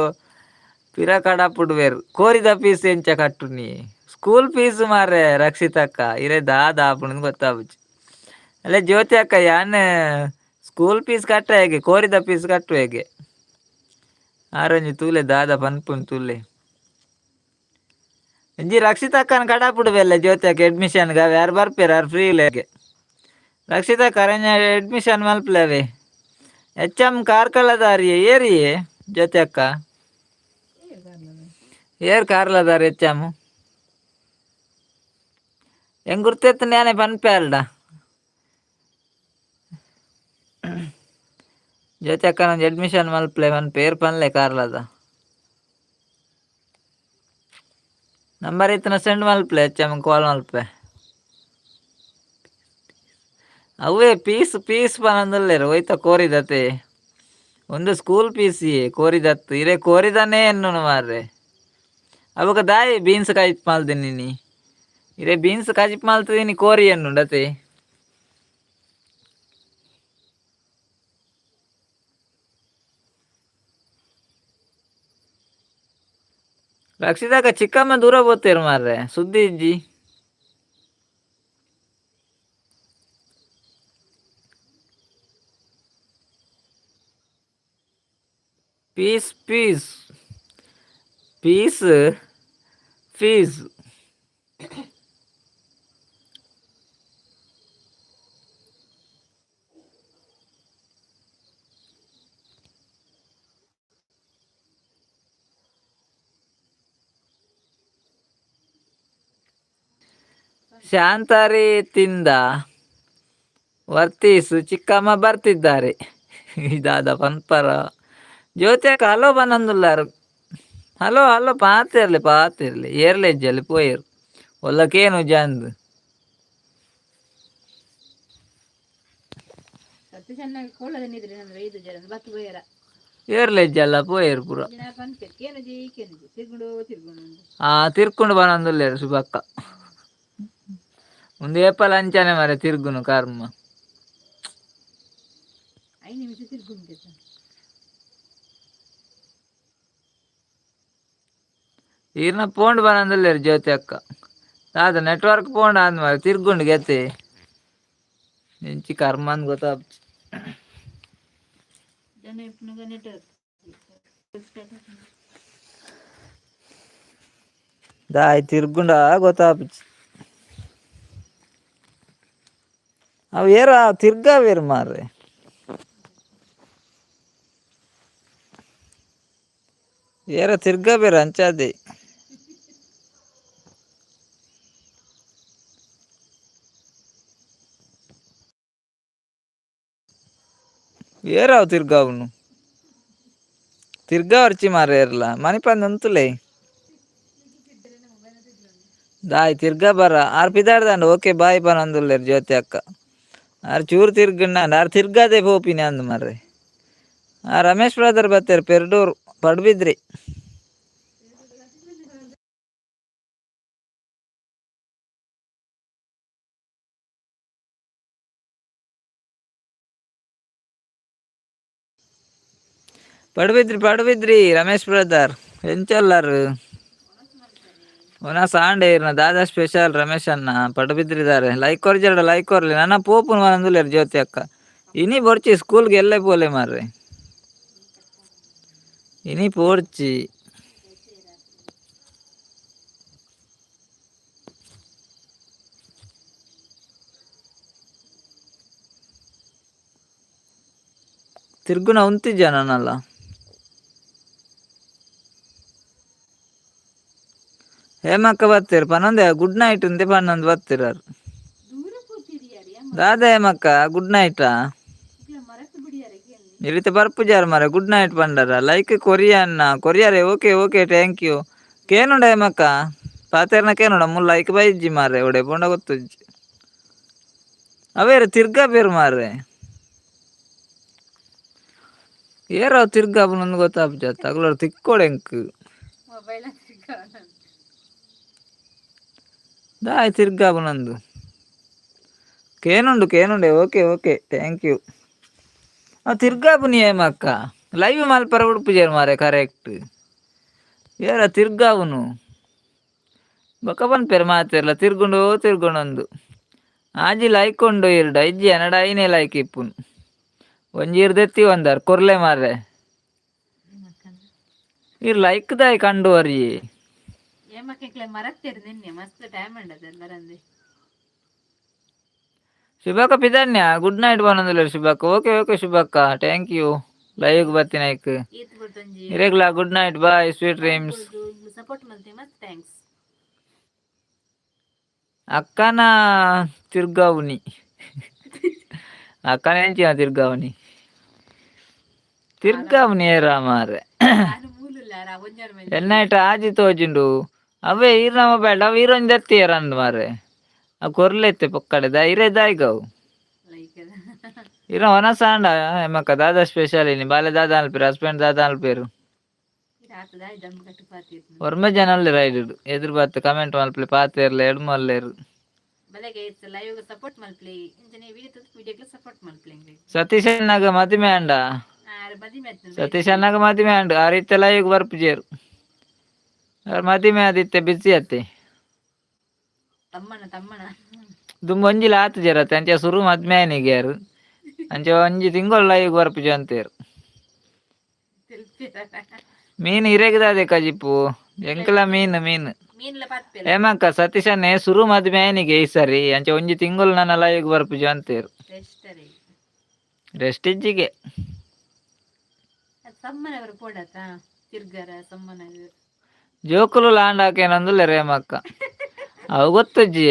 ಪಿರ ಕಡಪುಡುವೆರ್. ಕೋರಿದ ಪೀಸ್ ಎಂಚ ಕಟ್ಟುನಿ? ಸ್ಕೂಲ್ ಫೀಸ್ ಮಾರ್ರೆ ರಕ್ಷಿತಕ್ಕ, ಇರೆ ದಾದ ಆಪುಂಡು ಗೊತ್ತಾಪುಜಿ. ಅಲ್ಲ ಜ್ಯೋತಿ ಅಕ್ಕ, ಯಾನ್ ಸ್ಕೂಲ್ ಫೀಸ್ ಕಟ್ಟ ಹೇಗೆ, ಕೋರಿದ ಫೀಸ್ ಕಟ್ಟುವ ಹೇಗೆ? ಆರೊಂಜಿ ತೂಲೆ ದಾದ ಪನ್ಪುನ್ ತೂಲೆ. ಒಂಜಿ ರಕ್ಷಿತಕ್ಕನ ಕಡಪುಡುವೆಲ್ಲ ಜ್ಯೋತಿ ಅಕ್ಕ ಅಡ್ಮಿಷನ್ ಗೆ ಯಾರು ಬರ್ಪೇರು, ಯಾರು ಫ್ರೀ ಇಲ್ಲ. ರಕ್ಷಿತಕ್ಕ ಅರಣ್ಯ ಅಡ್ಮಿಷನ್ ಮಲ್ಪಲವೇ. ಎಚ್ ಎಂ ಕಾರ್ಕಳದಾರಿಯೇ ಏರಿಯೇ ಜ್ಯೋತಿ ಅಕ್ಕ? ಏರ್ ಕಾರ್ಲದಾರಿ ಎಚ್ ಎಂ? ಎಂಗ್ ಗುರ್ತೆತ್ತು ನಾನೇ ಪನ್ಪೆ ಅಲ್ಡ. ಜ್ಯೋತಿ ಅಕ್ಕ ಒಂಜಿ ಅಡ್ಮಿಷನ್ ಮಲ್ಪಲೆ ಪನ್ಪೆ, ಏರ್ ಪನ್ಲೆ ಕಾರ್ಲದ. ನಂಬರ್ ಇತ್ತನ ಸೆಂಡ್ ಮಲ್ಪಲೆ, ಎಚ್ ಎಂ ಕಾಲ್ ಮಲ್ಪೆ. ಅವೇ ಪೀಸ್ ಪೀಸ್ ಪನೊಂದುಲ್ಲೆರ್ ಒಯ್ತ ಕೋರಿದತೆ. ಒಂದು ಸ್ಕೂಲ್ ಪೀಸ್ ಕೋರಿದತ್ತು ಇರೆ ಕೋರಿದನೇ ಎನ್ನುನು ಮಾರ್ರೆ. ಅವಾಗ ದಾಯಿ ಬೀನ್ಸ್ ಕಜಿಪ್ ಮಲ್ದಿನಿ, ಇರೆ ಬೀನ್ಸ್ ಕಜಿಪ್ ಮಲ್ತಿನಿ ಕೋರಿ ಎನ್ನುಂಡತೆ. ರಕ್ಷಿತಕ್ಕ ಚಿಕ್ಕಮ್ಮ ದೂರ ಪೋತೇರು ಮಾರ್ರೆ, ಸುದ್ದಿ ಇಜ್ಜಿ. Piece piece piece fees. ಶಾಂತಾರಿ ತಿಂದ ವರ್ತಿಸು ಚಿಕ್ಕಮ್ಮ ಬರ್ತಿದ್ದಾರೆ. ಇದಾದ ಪನ್ಪರ ಜ್ಯೋತಿ ಅಕ್ಕ ಹಲೋ ಬನ್ನೊಂದುಲ್ಲಾರು. ಹಲೋ ಹಲೋ ಪಾತಿರ್ಲಿ ಪಾತಿರ್ಲಿ ಏರ್ಲೆ ಇಜ್ಜಲ್ಲಿ ಪೋಯೆರ್ ಒಲ್ಲಕೇನು ಜಾಂದ್. ಸತ್ಯ ಚೆನ್ನಾಗಿ ಕೊಳ್ಳದ ನಿದ್ರೆ ಐದು ಜನ ಬಾಕಿ ಬೋಯರ. ಏರ್ಲೆ ಇಜ್ಜಲ್ಲ ಪೋಯೆರ್ ಪೂರ. ಜನ ಪನ್ಪೆರ್ ಕೇನುಜಿ ಕೇನುಜಿ ತಿರ್ಗುಂಡು ತಿರ್ಗುಂಡು. ಆ ತಿರ್ಕೊಂಡು ಬನ್ನೊಂದುಲ್ಲೆರ್ ಸುಬಕ್ಕ. ಒಂದು ಏಪಲ್ ಅಂಚನೆ ಮಾರೆ ತಿರ್ಗುನು ಕರ್ಮ. 5 ನಿಮಿಷ ತಿರ್ಗುಂಡು. ಈರ್ನ ಪೋಂಡು ಬನ್ನೊಂದುಲ್ಲೆರ್ ಜ್ಯೋತಿ ಅಕ್ಕ. ದಾದ ನೆಟ್ವರ್ಕ್ ಪೋಂಡು ಅಂದ್ ಮಾರೆ ತಿರ್ಗುಂಡು ಗೆತೆ. ಎಂಚಿ ಕರ್ಮ ಅಂದ್ ಗೊತ್ತಾಪುಜಿ. ಜನ ಇಪ್ಪುನಗ ನೆಟ್ವರ್ಕ್. ದಾಯ್ ತಿರ್ಗುಂಡ ಗೊತ್ತಾಪುಜಿ. ಅವು ಏರ ತಿರ್ಗಾವೇರು ಮಾರ್ರೆ. ಏರ ತಿರ್ಗಾಬೇರು ಅಂಚಾದೆ. ಏರಾವ್ ತಿರ್ಗಾವುನು? ತಿರ್ಗಾವರ್ಚಿ ಮಾರ್ರೆ ಏರ್ಲ ಮನಿಪಂದ ಉಂತುಲೆ. ದಾಯ್ ತಿರ್ಗಾ ಬರ ಆರ್ ಪಿದಾಡ್ದಾಂಡ ಓಕೆ ಬಾಯ್ ಪನೊಂದುಲ್ಲೆರ್ ಜ್ಯೋತಿ ಅಕ್ಕ. ಆರ್ ಚೂರು ತಿರ್ಗಂಡ ಆರ್ ತಿರ್ಗಾದೆ ಪೋಪಿನಿ ಅಂದ್ ಮಾರ್ರೆ. ಆ ರಮೇಶ್ ಬ್ರದರ್ ಬತ್ತೆರ್ ಪೆರ್ಡೂರು ಪಡುಬಿದ್ರಿ. ಪಡುಬಿದ್ರಿ ಪಡುಬಿದ್ರಿ ರಮೇಶ್ ಬ್ರದರ್ ಎಂಚೊಲ್ಲರು? ಒನ ಸಾಂಡೆ ಇರ್ನ ದಾದಾ ಸ್ಪೆಷಲ್ ರಮೇಶ್ ಅಣ್ಣ ಪಡುಬಿದ್ರಿದ್ದಾರೆ. Like ಕೊರ್ಜೆರಡ like ಕೊರ್ಲಿ. ನನ್ನ ಪೋಪುನ ಬಂದುಲ್ಲೆರ್ ಜ್ಯೋತಿ ಅಕ್ಕ. ಇನಿ ಬೊರ್ಚಿ ಸ್ಕೂಲ್ಗೆ ಎಲ್ಲೆ ಪೋಲೆ ಮಾರ್ರೆ. ಇನಿ ಪೋರ್ಚಿ. ತಿರ್ಗುನ ಉಂತಿಜ್ಜ ನನ್ನಲ್ಲ. ಹೇಮಕ್ಕ ಬತ್ತೀರ್ ಪನೊಂದೆ ಗುಡ್ ನೈಟ್ ಅಂತೆ ಪನ್ನೊಂದು ಬತ್ತೀರಾರು. ದೂರ ಪೋತಿರಿಯಾರಿ. ದಾದಾ ಹೇಮಕ್ಕ ಗುಡ್ ನೈಟಾ? ಮರತ್ ಬಿಡಿಯಾರೆ. ಇರಿತ ಬರ್ಪುಜಾರ್ ಮಾರೆ ಗುಡ್ ನೈಟ್ ಪಂಡರ. ಲೈಕ್ ಕೊರಿಯನ್ನ ಕೊರಿಯರೇ. Okay okay, thank you. ಕೇನುಂಡ ಹೇಮಕ್ಕ ಪಾತೆರ್ನ ಕೇನುಂಡ ಮುಲ್ ಲೈಕ್ ಬೈಜ್ಜಿ ಮಾರೆ. ಒಡೆ ಪೋಂಡ ಗೊತ್ತುಜ್ಜಿ. ಅವೇರು ತಿರ್ಗಾ ಬೇರು ಮಾರ್ರೆ. ಏರೋ ತಿರ್ಗಾ ನಂದು ಗೊತ್ತಾಪುಜತ್ತ. ಅಗಲರು ತಿಕ್ಕೋಡೆ ಎಂಕ್. ಮೊಬೈಲ್. ದಾಯ್ ತಿರ್ಗಾ ನಂದು ಕೇನುಂಡು ಕೇನುಂಡೆ. Okay okay, thank you. ಆ ತಿರ್ಗಾಪುನಿ ಹೇಮಕ್ಕ ಲೈವ್ ಮಲ್ಪರ ಉಡುಪುಜೇರು ಮಾರೆ. ಕರೆಕ್ಟ್ ಏರ ತಿರ್ಗಾವುನು ಬೊಕ ಪನ್ಪೆರ್ ಮಾತೆರ್ಲ ತಿರ್ಗುಂಡು ತಿರ್ಗುಂಡೊಂದು. ಆಜಿ ಲೈಕ್ ಉಂಡು ಇರ್ಡ ಇಜ್ಜಿ ಎನಡ ಐನೇ ಲೈಕ್ ಇಪ್ಪುನು. ಒಂಜಿ ಇರ್ ದೆತ್ತಿ ಒಂದಾರ್ ಕೊರ್ಲೆ ಮಾರ್ರೆ. ಇರ್ ಲೈಕ್ ದಾಯ್ ಕಂಡು ವರಿ. ಏಮಕ್ಕೆ ಮರತ್ತೇರು ನಿನ್ನೆ ಮಸ್ತ್ ಟೈಮ್ ಉಂಡದ ಬರಂದೆ. ಶುಭಕ್ಕ ಪಿದನ್ಯ ಗುಡ್ ನೈಟ್ ಪನೊಂದುಲ್ಲೆರ್ ಶುಭಕ್ಕ. ಓಕೆ ಓಕೆ ಶುಭಕ್ಕ, thank you live ಬತ್ತಿನೈಕ್. ಈತ್ ಬುಡ್ತೊಂಜಿ. ಇರೆಗ್ಲಾ good night, bye, sweet dreams. Support ಮಲ್ತೆ ಮಸ್ತ್ thanks. ಅಕ್ಕನ ತಿರ್ಗಾವುನಿ. ಅಕ್ಕನ ಎಂಚಿನ ತಿರ್ಗಾವುನಿ? ತಿರ್ಗಾವುನಿ ಏರ ಮಾರ್ರೆ? ನಾನು ಮೂಲುಲ್ಲ ಒಂಜಾರು ಮೇಲೆ. ಎನ್ನೈಟ್ ಆಜಿ ತೋಜುಂಡು. ಅವೇ ಈರ್ನ ಮೊಬೈಲ್ ಅವು ಈರೊಂಜಿ ದತ್ತಿಯರ ಅಂದ್ ಮಾರ್ರೆ. ಅವು ಕೊರ್ಲೆತ್ತೆ ಪೊಕ್ಕಡೆ ದ ಇರೇ ದಾಯ್ಗವು. ಲೈಕ್. ಇರ ವನಸಾಂಡ ಎಮ್ಮಕ್ಕ ದಾದಾ ಸ್ಪೆಷಲ್ ಇನಿ? ಬಾಲೆ ದಾದಾ ಅನ್ಪೇರು? ಹಸ್ಬೆಂಡ್ ದಾದಾ ಅನ್ಪೇರು? ರಾತದ ದಮ್ ಕಟ್ಟು ಪಾತಿರ್ನು. ಒರ್ಮ ಜನ ಅಲ್ಲೇರು ಐಡು ಎದುರು ಬತ್ತು ಕಮೆಂಟ್ ಮಲ್ಪಲೆ ಪಾತೆರ್ಲೆ ಎಡ್ಮಲ್ಲೇರು. ಬಲೆಗೆ ಲೈವ್ ಸಪೋರ್ಟ್ ಮಲ್ಪ್ಲಿ. ಇಂಚನೆ ವಿಡಿಯೋ ವಿಡಿಯೋಗ್ಲ ಸಪೋರ್ಟ್ ಮಲ್ಪ್ಲಿ ಎಂಕ್ಲೆಗ್. ಸತೀಶ್ ಅಣ್ಣಗ ಮದಿಮೆ ಅಂಡ? ಆರ್ ಮದಿಮೆ ಆತ್ನ. ಸತೀಶ್ ಅಣ್ಣಗ ಮದಿಮೆ ಅಂಡ್. ಆ ರೀತಿ ಲೈವ್ ಬರ್ಪುಜೇರು. ಆರ್ ಮದಿಮೆ ಆದಿತ್ತೆ ಬಿಸಿ ಅತ್ತೆ. ತಮ್ಮನ ತಮ್ಮನ. ದುಂಬು ಒಂಜಿಲ ಆತುಜೆರತ್ತೆ. ಅಂಚ ಸುರು ಮದ್ಮೆ ಆಯ್ನಿಗೆ ಯಾರು ಅಂಚ ಒಂಜಿ ತಿಂಗಳು ಲೈವ್ ಬರ್ಪುಜಿ ಅಂತೇರು. ಮೀನು ಇರೆಗ್ದಾದೆ ಕಜಿಪು ಎಂಕಲ ಮೀನು ಮೀನು. ಮೀನ್ಲ ಪಾತ್ಪೆಲ. ಹೇಮಕ್ಕ ಸತೀಶ್ ಅಣ್ಣೆ ಸುರು ಮದ್ಮೆ ಆಯ್ನಿಗೆ ಈ ಸರಿ. ಅಂಚ ಒಂಜಿ ತಿಂಗಳು ನನ್ನ ಲೈವ್ ಬರ್ಪುಜಿ ಅಂತೇರು. ರೆಸ್ಟ್ ರೀ. ರೆಸ್ಟ್ ಇಜ್ಜಿಗೆ. ಅದು ಸಮ್ಮನವರು ಪೋಡತ ತಿರ್ಗರ ಸಮ್ಮನಗ. ಜೋಕುಲು ಲಾಂಡ್ ಹಾಕೇನಂದುಲ್ಲ ರೇಮಕ್ಕ. ಅವು ಗೊತ್ತುಜ್ಜಿ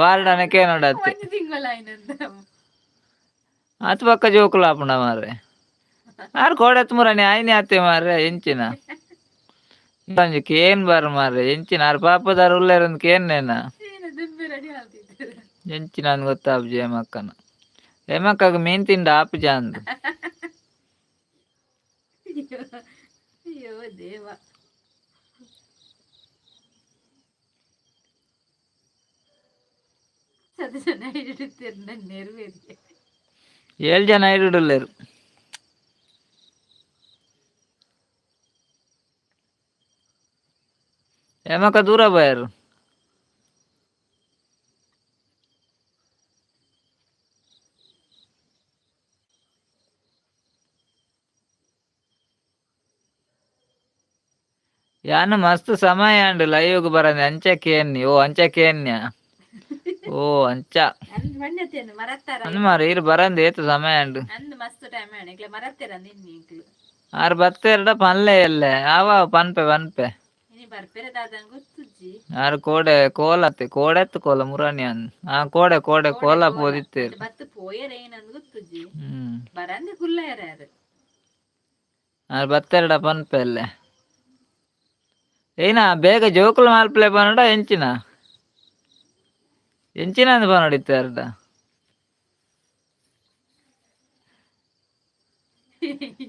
ವಾರ್ಡನಕ್ಕೆ ನೋಡತ್ತೆ. ಒಂಜಿ ತಿಂಗಳ ಆಯ್ನಂದ. ಆತು ಪಕ್ಕ ಜೋಕುಲು ಆಪುಂಡ ಮಾರ್ರೆ. ಆರ್ ಕೋಡೆತ್ ಮುರನಿ ಆಯ್ನೆ ಆತೆ ಮಾರ್ರೆ. ಎಂಚಿನ ಒಂಜಿ ಕೇನ್ ಬಾರ್ ಮಾರ್ರೆ. ಎಂಚಿನ ಆರ್ ಪಾಪದಾರ್ ಉಲ್ಲೇರಂದ್ ಕೇನ್ನೇನ. ಏನು ದುಂಬಿ ರೆಡಿ ಆಗ್ತಿತ್ತು. ಎಂಚಿನ ಅಂದ್ ಗೊತ್ತಾಪುಜಿ ಹೇಮಕ್ಕನ. ಹೇಮಕ್ಕಗ್ ಮೀನ್ ತಿಂಡ ಆಪುಜ ಅಂದ್. ಅಯ್ಯೋ ಅಯ್ಯೋ ದೇವ. ಸದಸ್ಯನ ಹಿಡಿತಿರ್ ನನ್ನ ನೆರವೇರಿಗೆ. ಏಳ್ ಜನ ಇಡುಲ್ಲೇರು. ಹೇಮಕ್ಕ ದೂರ ಬಾಯರು. ಯಾನ್ ಮಸ್ತ್ ಸಮಯ ಅಂಡ್ ಲೈವ್ ಬರಂದೆ ಅಂಚ ಕೇನ್ನಿ. ಓ ಅಂಚ ಕೇನ್ಯ. ಓ ಅಂಚ. ಅಂದ್ ಮಣ್ಣತ್ತೇನು ಮರತ್ತಾರ. ಅಂದ್ ಮಾರ್ರೆ ಇರ್ ಬರಂದೆ ಏತ್ ಸಮಯ ಅಂಡ್. ಅಂದ್ ಮಸ್ತ್ ಟೈಮ್ ಆಣೆ ಇಕ್ಲೆ ಮರತ್ತೆರ ನಿನ್ನೆ ಇಂಕ್ಲು. ಆರ್ ಬತ್ತೆರ್ಡ ಪನ್ಲೆ ಎಲ್ಲೆ ಆವ ಪನ್ಪೆ ಪನ್ಪೆ. ಇನಿ ಬರ್ಪೆರೆ ದಾದನ್ ಗೊತ್ತುಜ್ಜಿ. ಆರ್ ಕೋಡೆ ಕೋಲತ್ತೆ ಕೋಡೆತ್ತು ಕೋಲ ಮುರಾನಿ ಅಂದ್. ಆ ಕೋಡೆ ಕೋಡೆ ಕೋಲ ಪೋದಿತ್ತೇರು. ಬತ್ತು ಪೋಯೆರ ಏನಂದ್ ಗೊತ್ತುಜ್ಜಿ. ಹ್ಮ್. ಬರಂದೆ ಕುಲ್ಲೇರ ಯಾರು. ಆರ್ ಬತ್ತೆರ್ಡ ಪನ್ಪೆ ಎಲ್ಲೆ. ಏನ ಬೇಗ ಜೋಕುಲು ಮಲ್ಪಲೆ ಪನೋಡ ಎಂಚಿನ ಎಂಚಿನ ಅಂದ್ ಪನೋಡಿತ್ತೆ ಅರ್ಧ.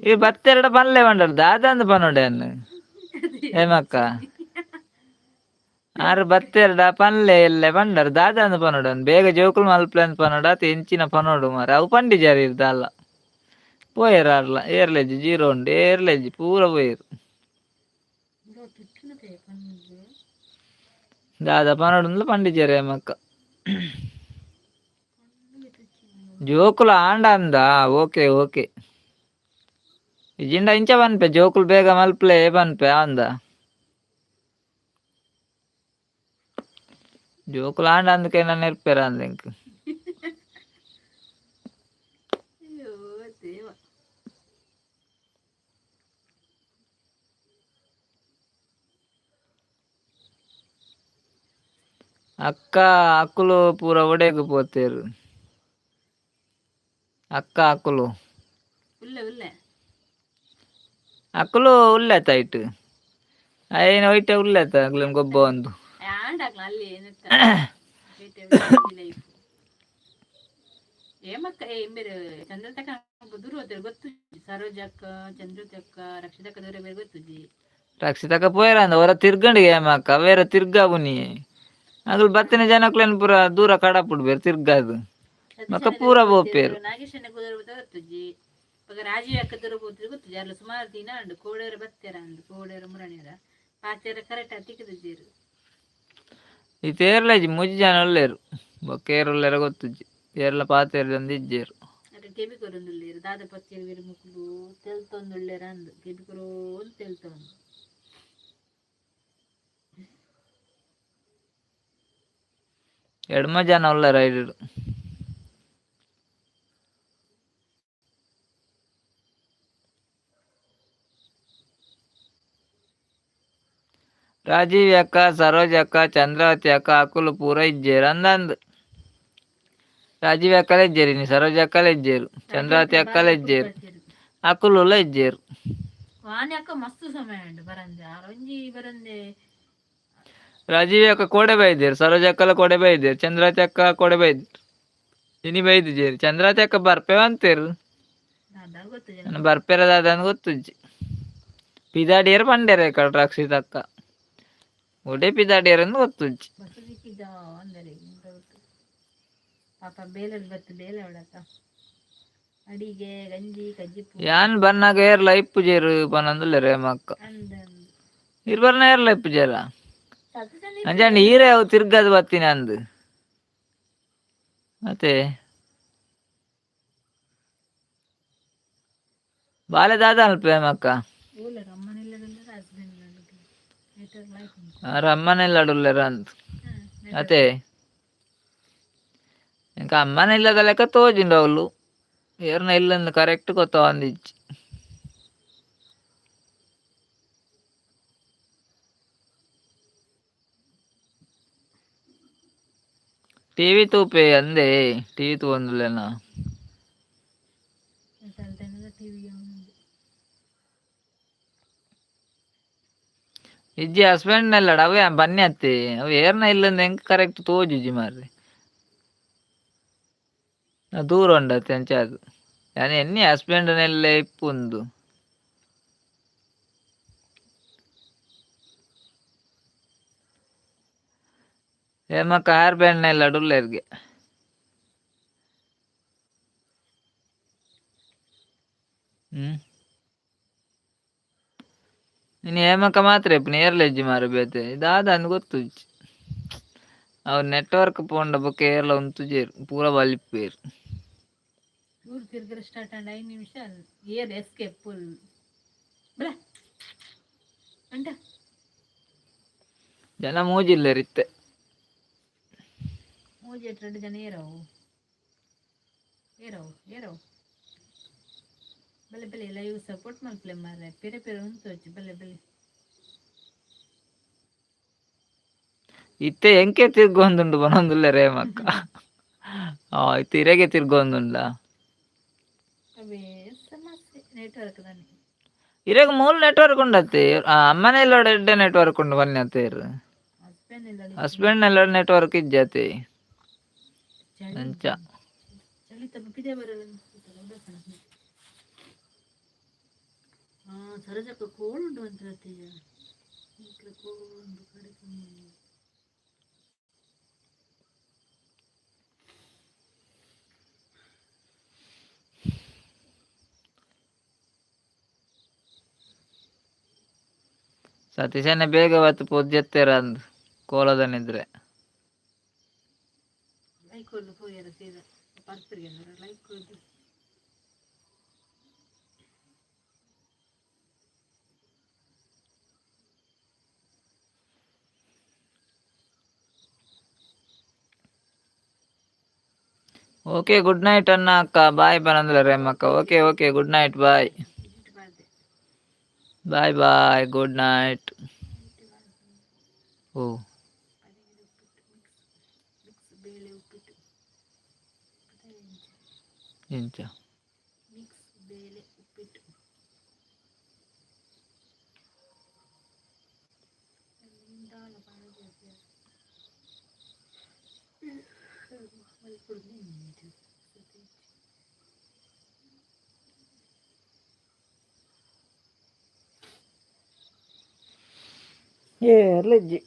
ಈ ಬತ್ತೆರಡ ಪನ್ಲೆ ಪಂಡರ್ ದಾದ ಅಂದ್ ಪನೋಡೆ ಅನ್ನು ಹೇಮಕ್ಕ. ಆರ್ ಬತ್ತೆರಡ ಪನ್ಲೆ ಎಲ್ಲೆ ಪಂಡರ್ ದಾದ ಅಂದ್ ಪನೋಡು. ಬೇಗ ಜೋಕುಲು ಮಲ್ಪಲೆ ಅಂದ್ ಪನೋಡ ಅತ್ ಎಂಚಿನ ಪನೋಡು ಮಾರೆ. ಅವು ಪಂಡಿಜಾರ್ ಇರ್ದಾಲ ಪೋಯೆರ್ ಆರ್ಲ. ಏರ್ಲೆಜ್ಜಿ ಜೀರೋ ಉಂಡು ಏರ್ಲೆಜ್ಜಿ ಪೂರ ಪೋಯೆರ್. ದಾದ ಪನೊಡುಂದ್ಲ ಪಂಡಿಜೆರೆ ಮಕ್ಕ. ಜೋಕುಲು ಆಂಡ ಅಂದ ಓಕೆ ಓಕೆ. ಇಜಿಂಡ ಇಂಚ ಪನ್ಪೆ ಜೋಕುಲು ಬೇಗ ಮಲ್ಪಲೆ ಪನ್ಪೆ ಅಂದ. ಜೋಕುಲು ಆಂಡ ಅಂದಕ್ಕೆ ನೆರ್ಪೆರ ಅಂದ ಎಂಕ್. ಅಯ್ಯೋ ದೇವ. ಅಕ್ಕ ಅಕುಲು ಪೂರ ಒಡೆಗ್ ಪೋತೆರ್. ಅಕ್ಕ ಅಕುಲು. ಉಲ್ಲೆ ಉಲ್ಲೆ. ಅಕುಲು ಉಲ್ಲೆತ ಐಟ್. ಐನ ಒಯ್ಟೆ ಉಲ್ಲೆತ ಅಕ್ಲೆನ್ ಗೊಬ್ಬ ಒಂದು. ಆಂಡ ಅಕ್ಲ ಅಲ್ಲಿ ನೆತ್ತ ಲೈಫ್. ಏಮಕ್ಕ ಏ ಇಂಬೆರ್ ಚಂದ್ರತಕ ದೂರ ಹೋಗ್ತಾರೆ ಗೊತ್ತುಜಿ. ಸರೋಜಕ್ಕ ಚಂದ್ರತಕ್ಕ ರಕ್ಷಿತಕ್ಕ ದೂರ ಬೇರೆ ಗೊತ್ತುಜಿ. ರಕ್ಷಿತಕ್ಕ ಪೋಯೆರ ಅಂದ ಒರ ತಿರ್ಗಂಡಿಗೆ ಏಮಕ್ಕ ಅವೇರ ತಿರ್ಗಾವುನಿ. ಅಕುಲು ಬತ್ತಿನ ಜನಕ್ಲೆನ್ ಪೂರ ದೂರ ಕಡಪುಡ್ಬೆರ್ ತಿರ್ಗಾದು. ಬೊಕ್ಕ ಪೂರ ಪೋಪೆರ್. ನಾಗೇಶನ ಕುದುರೆ ಗೊತ್ತುಜಿ. ಬೊಕ ರಾಜೀವ್ ಅಕ್ಕ ದೂರ ಪೋತಿರು ಗೊತ್ತುಜಿ. ಅಲ್ಲ ಸುಮಾರು ದಿನ ಉಂಡು ಕೋಡೇರ ಬತ್ತೇರ ಅಂದ್ ಕೋಡೇರ ಮುರಣಿಯರ ಪಾತೆರ ಕರೆಕ್ಟ್ ಆದ್ ತಿಕ್ಕುದಿಜೆರ್. ಈ ತೇರ್ಲಜಿ ಮೂಜಿ ಜನ ಉಲ್ಲೆರ್. ಬೊಕ್ಕ ಏರ್ ಉಲ್ಲೆರ ಗೊತ್ತುಜ್ಜಿ. ಏರ್ಲ ಪಾತೆರ್ದಂದು ಇಜ್ಜೆರ್. ಅರೆ ಕೆಬಿ ಕೊರೊಂದುಲ್ಲೆರ್ ದಾದ ಪತ್ತೆರ್ ಮುಕುಲು ತೆಲ್ತೊಂದುಲ್ಲೆರ್ ಅಂದ್ ಕೆಬಿ ಕೊರೊಂದು ತೆಲ್ತೊಂದು. ಎಡ್ಮ ಜನ ಉಲ್ಲೆರ್ ಐಡ್. ರಾಜೀವ್ ಅಕ್ಕ ಸರೋಜ ಅಕ್ಕ ಚಂದ್ರಾವತಿ ಅಕ್ಕ ಅಕುಲು ಪೂರ ಇಜ್ಜೆರ್ ಅಂದಂದ್. ರಾಜೀವ್ ಅಕ್ಕಲ ಇಜ್ಜೆರ್ ಇನಿ ಸರೋಜ ಅಕ್ಕಲ ಇಜ್ಜೆರ್ ಚಂದ್ರಾವತಿ ಅಕ್ಕಲ ಇಜ್ಜೆರ್ ಅಕುಲುಲ ಇಜ್ಜೆರ್. ವಾಣಿ ಅಕ್ಕ ಮಸ್ತ್ ಸಮಯ ಉಂಡು ಬರಂದೆ ಆರ್ ಒಂಜಿ ಬರಂದೆ. ರಾಜೀವ್ ಅಕ್ಕ ಕೋಡೆ ಬೈದೆರ್ ಸರೋಜ ಅಕ್ಕಲ ಕೋಡೆ ಬೈದೆರ್ ಚಂದ್ರಾವತಿ ಅಕ್ಕ ಕೋಡೆ ಬೈದೆರ್ ಇನಿ ಬೈದಿಜೆರ್. ಚಂದ್ರಾವತಿ ಅಕ್ಕ ಬರ್ಪೆ ಅಂತೆರ್. ದಾದ ಗೊತ್ತುಜಿ. ನನ ಬರ್ಪೆರ ದಾದ ಅಂದ್ ಗೊತ್ತುಜ್ಜಿ. ಪಿದಾಡಿಯರ್ ಪಂಡೆರ್ ಕಡ ರಕ್ಷಿತ ಅಕ್ಕ. ಒಡೆ ಪಿದಾಡಿಯರ್ ಅಂದ್ ಗೊತ್ತುಜ್ಜಿ. ಬಸ್ ಸಿಕ್ಕಿದ್ದ ಅಂದರೆ ಎಂತ ಗೊತ್ತು. ಪಾಪ ಬೇಲೆಡ್ ಬತ್ತು ಬೇಲೆ ಅವಳಕ್ಕ ಅಡಿಗೆ ಗಂಜಿ ಕಜ್ಜಿಪು. ಯಾನ್ ಬನ್ನಾಗ ಏರ್ಲ ಇಪ್ಪುಜೆರ್ ಪನೊಂದುಲ್ಲೆರ್ ಹೇಮಕ್ಕ. ಅಂದ್ ಅಂದ್. ಇರ್ ಬರ್ನ ಏರ್ಲ ಇಪ್ಪುಜೆರ. ಸತೀಶಣ್ಣ. ಅಂಚಾಂಡ ಈರೇ ಅವು ತಿರ್ಗದ್ ಬತ್ತಿನ ಅಂದ್. ಮತ್ತೆ ಬಾಲೆ ದಾದ ಅಲ್ಪ ಹೇಮಕ್ಕ. ಓಲರ್ ಅಮ್ಮನಿಲ್ಲದಲ್ಲರ ಹಸ್ಬೆಂಡ್ ಲೈಫ್ ಉಂಟು. ಆರ್ ಅಮ್ಮನ ಇಲ್ಲಡ್ ಉಲ್ಲೆರ್ ಅಂದ್. ಅತೆ ಎಂಕ್ ಅಮ್ಮನ ಇಲ್ಲದ ಲೆಕ್ಕ ತೋಜುಂಡು ಅವ್ಲು. ಏರ್ನ ಇಲ್ಲಂದ್ ಕರೆಕ್ಟ್ ಗೊತ್ತಾವಂದಿಜ್ಜಿ. ಟಿವಿ ತೂಪೆ ಅಂದೆ ಟಿವಿ ತೂವೊಂದುಲ್ಲೆನ. ಟಿವಿ. ಇಜ್ಜಿ ಹಸ್ಬೆಂಡ್ ನೆಲ್ಲಡ್ ಅವೇ ಬನ್ನಿ ಅತ್ತೆ ಅವು ಏರ್ನ ಇಲ್ಲಂದ್ ಎಂಕ್ ಕರೆಕ್ಟ್ ತೋಜುಜಿ ಮಾರ್ರೆ. ದೂರ ಉಂಡತ್ತೆ ಅಂಚಾದ್ ಯಾನ್ ಎನ್ನಿ ಹಸ್ಬೆಂಡ್ ನೆಲ್ಲೆ ಇಪ್ಪುಂದು. ಹೇಮಕ್ಕ ಹೇರ್ ಬ್ಯಾಂಡ್ ನೆಲ್ಲಡ್ ಉಲ್ಲೆರ್ಗೆ. ಹ್ಮ್ ಇನಿ ಹೇಮಕ್ಕ ಮಾತ್ರ ಇಪ್ಪುನಿ ಏರ್ಲ ಇಜ್ಜಿ ಮಾರ್ರೆ ಬೇತೆ ದಾದ ಅಂದ್ ಗೊತ್ತುಜ್ಜಿ. ಅವು ನೆಟ್ವರ್ಕ್ ಪೋಂಡ ಬೊಕ್ಕ ಏರ್ಲ ಉಂತುಜೆರ್ ಪೂರ ಬಲಿಪುವೆರ್. ಊರು ತಿರ್ಗರೆ ಸ್ಟಾರ್ಟ್ ಆಂಡ್ 5 ನಿಮಿಷ ಏರ್ ಎಸ್ಕೇಪ್ ಫುಲ್ ಬಲ ಅಂಟ. ಜನ ಮೂಜಿಲ್ಲೆರ್ ಇತ್ತೆ. ಮೂಜಿ ಎರಡು ಜನ ಏರವು ಏರವು ಏರವು ಬಲೆ ಬಲೆ ಲೈವ್ ಸಪೋರ್ಟ್ ಮಲ್ಪಲೆ ಮಾರ್ರೆ ಪಿರೆ ಪಿರೆ ಉಂತೋಚಿ ಬಲೆ ಬಲೆ. ಇತ್ತೆ ಎಂಕೆ ತಿರ್ಗೊಂದುಂಡು ಪನೊಂದುಲ್ಲೆರ್ ಹೇಮಕ್ಕ. ಇತ್ತೆ ಇರೆಗೆ ತಿರ್ಗೊಂದುಂಡ. ಅವೇ ಸಮಸ್ಯೆ ನೆಟ್ವರ್ಕ್ ದಾನೆ. ಇರೆಗ್ ಮೂಲ ನೆಟ್ವರ್ಕ್ ಉಂಡತ್ತೆ ಅಮ್ಮನ ಇಲ್ಲಡ್ ಎಡ್ಡೆ ನೆಟ್ವರ್ಕ್ ಉಂಡು ಪನ್ಯತೇರ್. ಹಸ್ಬೆಂಡ್ ಇಲ್ಲ. ಹಸ್ಬೆಂಡ್ ನೆಲ್ಲಡ್ ನೆಟ್ವರ್ಕ್ ಇಜ್ಜತೆ. ಚಳಿ. ಅಂಚ. ಚಳಿ ತಪ್ಪಿದೆ ಬರಲ್ಲ. ಸರೋಜಕ್ಕ ಕೋಳು ಉಂಡು ಅಂತ ಹೇಳ್ತೀಯ ಕೋಳು ಉಂಡು ಕಡೆ. ಸತೀಶಣ್ಣ ಬೇಗ ಬತ್ತು ಪೋದು ಜೆತ್ತೆರ್ ಅಂದ್. ಕೋಲದ ನಿದ್ರೆ. ಲೈಕ್ ಕೊರ್ದು ಪೋಯೆರ ಸೀದಾ ಪರ್ಪರಿಗೆ ಲೈಕ್ ಕೊರ್ದು. ಓಕೆ, ಗುಡ್ ನೈಟ್ ಅಣ್ಣ, ಅಕ್ಕ, ಬಾಯ್ ಪನಂದ್ಲ ರೇಮಕ್ಕ. Okay okay, good night, bye. ಇಟ್ಟು ಬಾರ್ದೆ. Bye bye, good night. ಓ. ಪದೆಂಗಿದ ಉಪ್ಪಿಟ್ಟು ಮಿಕ್ಸ್ ಮಿಕ್ಸ್ ಬೇಳೆ ಉಪ್ಪಿಟ್ಟು. ಎಂಚ? ಮಿಕ್ಸ್ ಬೇಳೆ ಉಪ್ಪಿಟ್ಟು. ಏರ್ಲಿಜ್ಜಿ.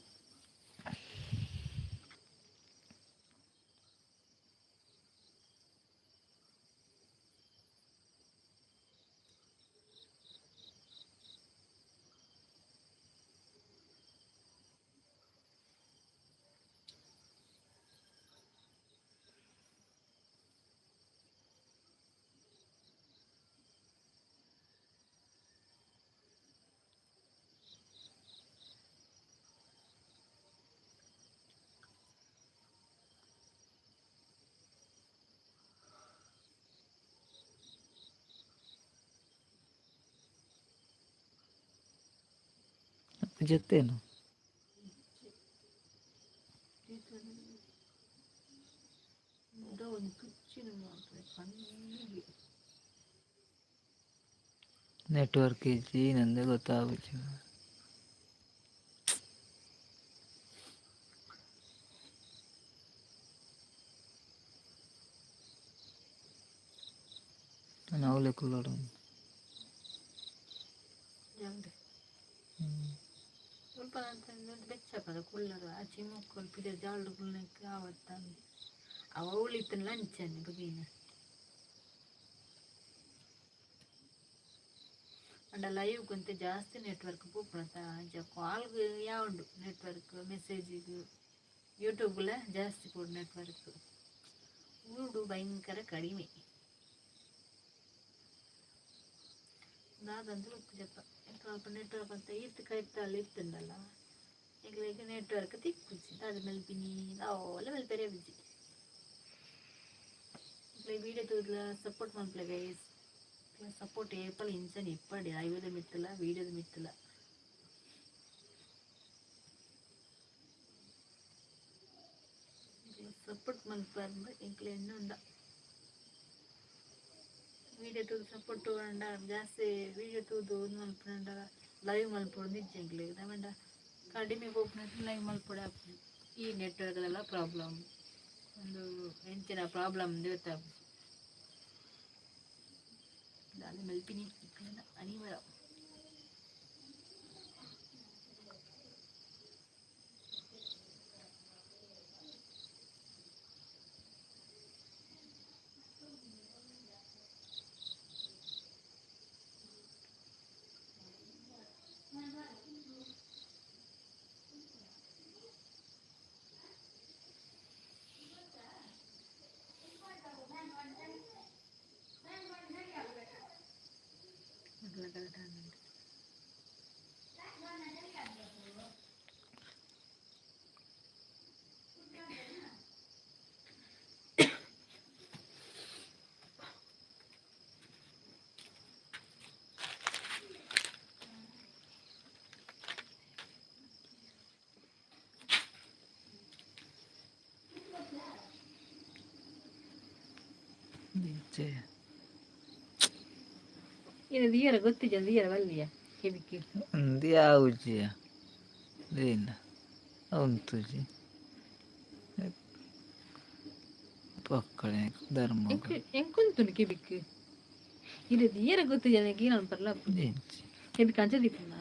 ಜೊತೆನು. ಒಂದು ತುಚ್ಚಿನ ಮಾತ್ರ ಕಣ್ಣಿಗೆ. ನೆಟ್ವರ್ಕ್ ಇಜ್ಜಿ ನಂದು ಗೊತ್ತಾಗುಚ್ಚಿ. ನಾನು ಕುಲ್ಲೋಡು. ಜಾಗ್ರೆ. ಸ್ವಲ್ಪ ಅಂತಂದ್ರೆ ಬೆಚ್ಚಪದ ಕುಲ್ಲರು ಆಚೆ ಮುಕ್ಕಲು ಪಿದ ಜಾಲ್ಡು ಕುಲ್ಲಕ್ಕೆ ಆವತ್ತಂದು ಅವ ಉಳಿತನ ಲಂಚನೆ ಬಗೀನ ಅಂಡ ಲೈವ್ ಕುಂತೆ ಜಾಸ್ತಿ ನೆಟ್ವರ್ಕ್ ಪೋಪುಣತ. ಅಂಚ ಕಾಲ್ಗ್ ಯಾವುಂಡು ನೆಟ್ವರ್ಕ್, ಮೆಸೇಜಿಗ್, ಯೂಟ್ಯೂಬ್ಲ ಜಾಸ್ತಿ ಪೋಡು ನೆಟ್ವರ್ಕ್. ಊರುಡು ಭಯಂಕರ ಕಡಿಮೆ. ದಾದಂತ ಗೊತ್ತಿಜಪ್ಪ. ಸ್ವಲ್ಪ ನೆಟ್ವರ್ಕ್ ಅಂತ ಇತ್ತು ಕೈತಲ್ಲಿ ಇತ್ತುಂಡಲ್ಲ, ಎಂಕ್ಲೆಗ್ ನೆಟ್ವರ್ಕ್ ತಿಕ್ಕುಜಿ. ದಾದ ಮಲ್ಪಿನಿ? ದಾಲ ಮಲ್ಪೆರೆ ಆಪುಜಿ. ಎಂಕ್ಲೆ ವೀಡಿಯೋ ತೂದುಲ ಸಪೋರ್ಟ್ ಮಲ್ಪುಲೆ ಗೈಸ್. ಸಪೋರ್ಟ್ ಏಪಲ ಇಂಚನೆ ಇಪ್ಪಡೆ, ಲೈವ್ದ ಮಿತ್ತುಲ ವೀಡಿಯೋದ ಮಿತ್ತುಲ. ಸಪೋರ್ಟ್ ಮಲ್ಪಂದ್ ಎಂಕ್ಲೆ ಎನ್ನೊಂದ. ವೀಡಿಯೋ ತೂದು ಸಪೋರ್ಟ್ ಪಂಡ ಜಾಸ್ತಿ ವೀಡಿಯೋ ತೂದು ಉಂದು ಮಲ್ಪುನಂಡ ಲೈವ್ ಮಲ್ಪೊಡು ಇಜ್ಜಿ ಎಂಕ್ಲೆಗ್. ದಾಯೆ ಪಂಡ ಕಡಿಮೆ ಪೋಪುನಂಚ ಲೈವ್ ಮಲ್ಪೊಡೆ ಆಪುಜಿ. ಈ ನೆಟ್ವರ್ಕ್ದೆಲ್ಲ ಪ್ರಾಬ್ಲಮ್, ಒಂದು ಎಂಚಿನ ಪ್ರಾಬ್ಲಮ್ ಗೊತ್ತಾಪುಜಿ. ದಾದ ಮಲ್ಪಿನಿ ಇಕ್ಲೆನ ಅನಿವಾರ್ಯ. ಮೊದಲ. ಇಂಚೆ. ಇದು ದಿಯರ ಗೊತ್ತಿಜ, ದಿಯರ ಬಲ್ಲಿಯ ಕೆಬಿಕ್. ಉಂದು ಯಾವುಜಿಯ ದೇನ ಉಂತುಜಿ ಪಕ್ಕಳೆ ಧರ್ಮ. ಎಂಕುಂತುಂಡು ಕೆಬಿಕ್. ಇದು ದಿಯರ ಗೊತ್ತಿಜ ಏನ ಪರ್ಲ. ಇಂಚಿ. ಕೆಬಿಕ್ ಅಂಚ ದೀಪುನ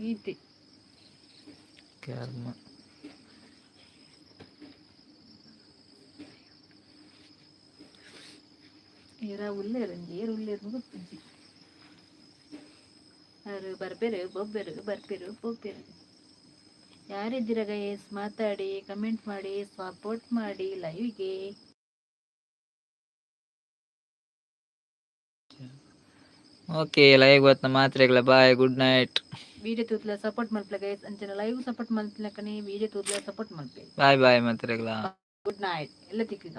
ಈತೆ. ಕರ್ಮ. ಏರ ಉಲ್ಲೇರ್ ಒಂಜಿ ಏರ್ ಉಲ್ಲೇರ್ ಗೊತ್ತುಜ್ಜಿ. ಅವರು ಬರ್ಪೆರು ಬೊಬ್ಬೆರು, ಬರ್ಪೆರು ಪೋಪೆರು. ಯಾರಿದ್ದೀರ ಗೈಸ್? ಮಾತಾಡಿ, ಕಮೆಂಟ್ ಮಾಡಿ, ಸಪೋರ್ಟ್ ಮಾಡಿ ಲೈವ್ಗೆ. ಓಕೆ, ಲೈವ್ ಬತ್ನ ಮಾತ್ರೆಗಳ ಬಾಯ್, ಗುಡ್ ನೈಟ್. ವಿಡಿಯೋ ತೂತ್ಲ ಸಪೋರ್ಟ್ ಮಲ್ಪಲೆ ಗೈಸ್. ಅಂಚನೆ ಲೈವ್ ಸಪೋರ್ಟ್ ಮಲ್ಪಲಕನೆ ವಿಡಿಯೋ ತೂತ್ಲ ಸಪೋರ್ಟ್ ಮಲ್ಪೆ. ಬಾಯ್ ಬಾಯ್ ಮಾತ್ರೆಗಳ. ಗುಡ್ ನೈಟ್ ಎಲ್ಲ ತಿಕ್ಕಿಗ.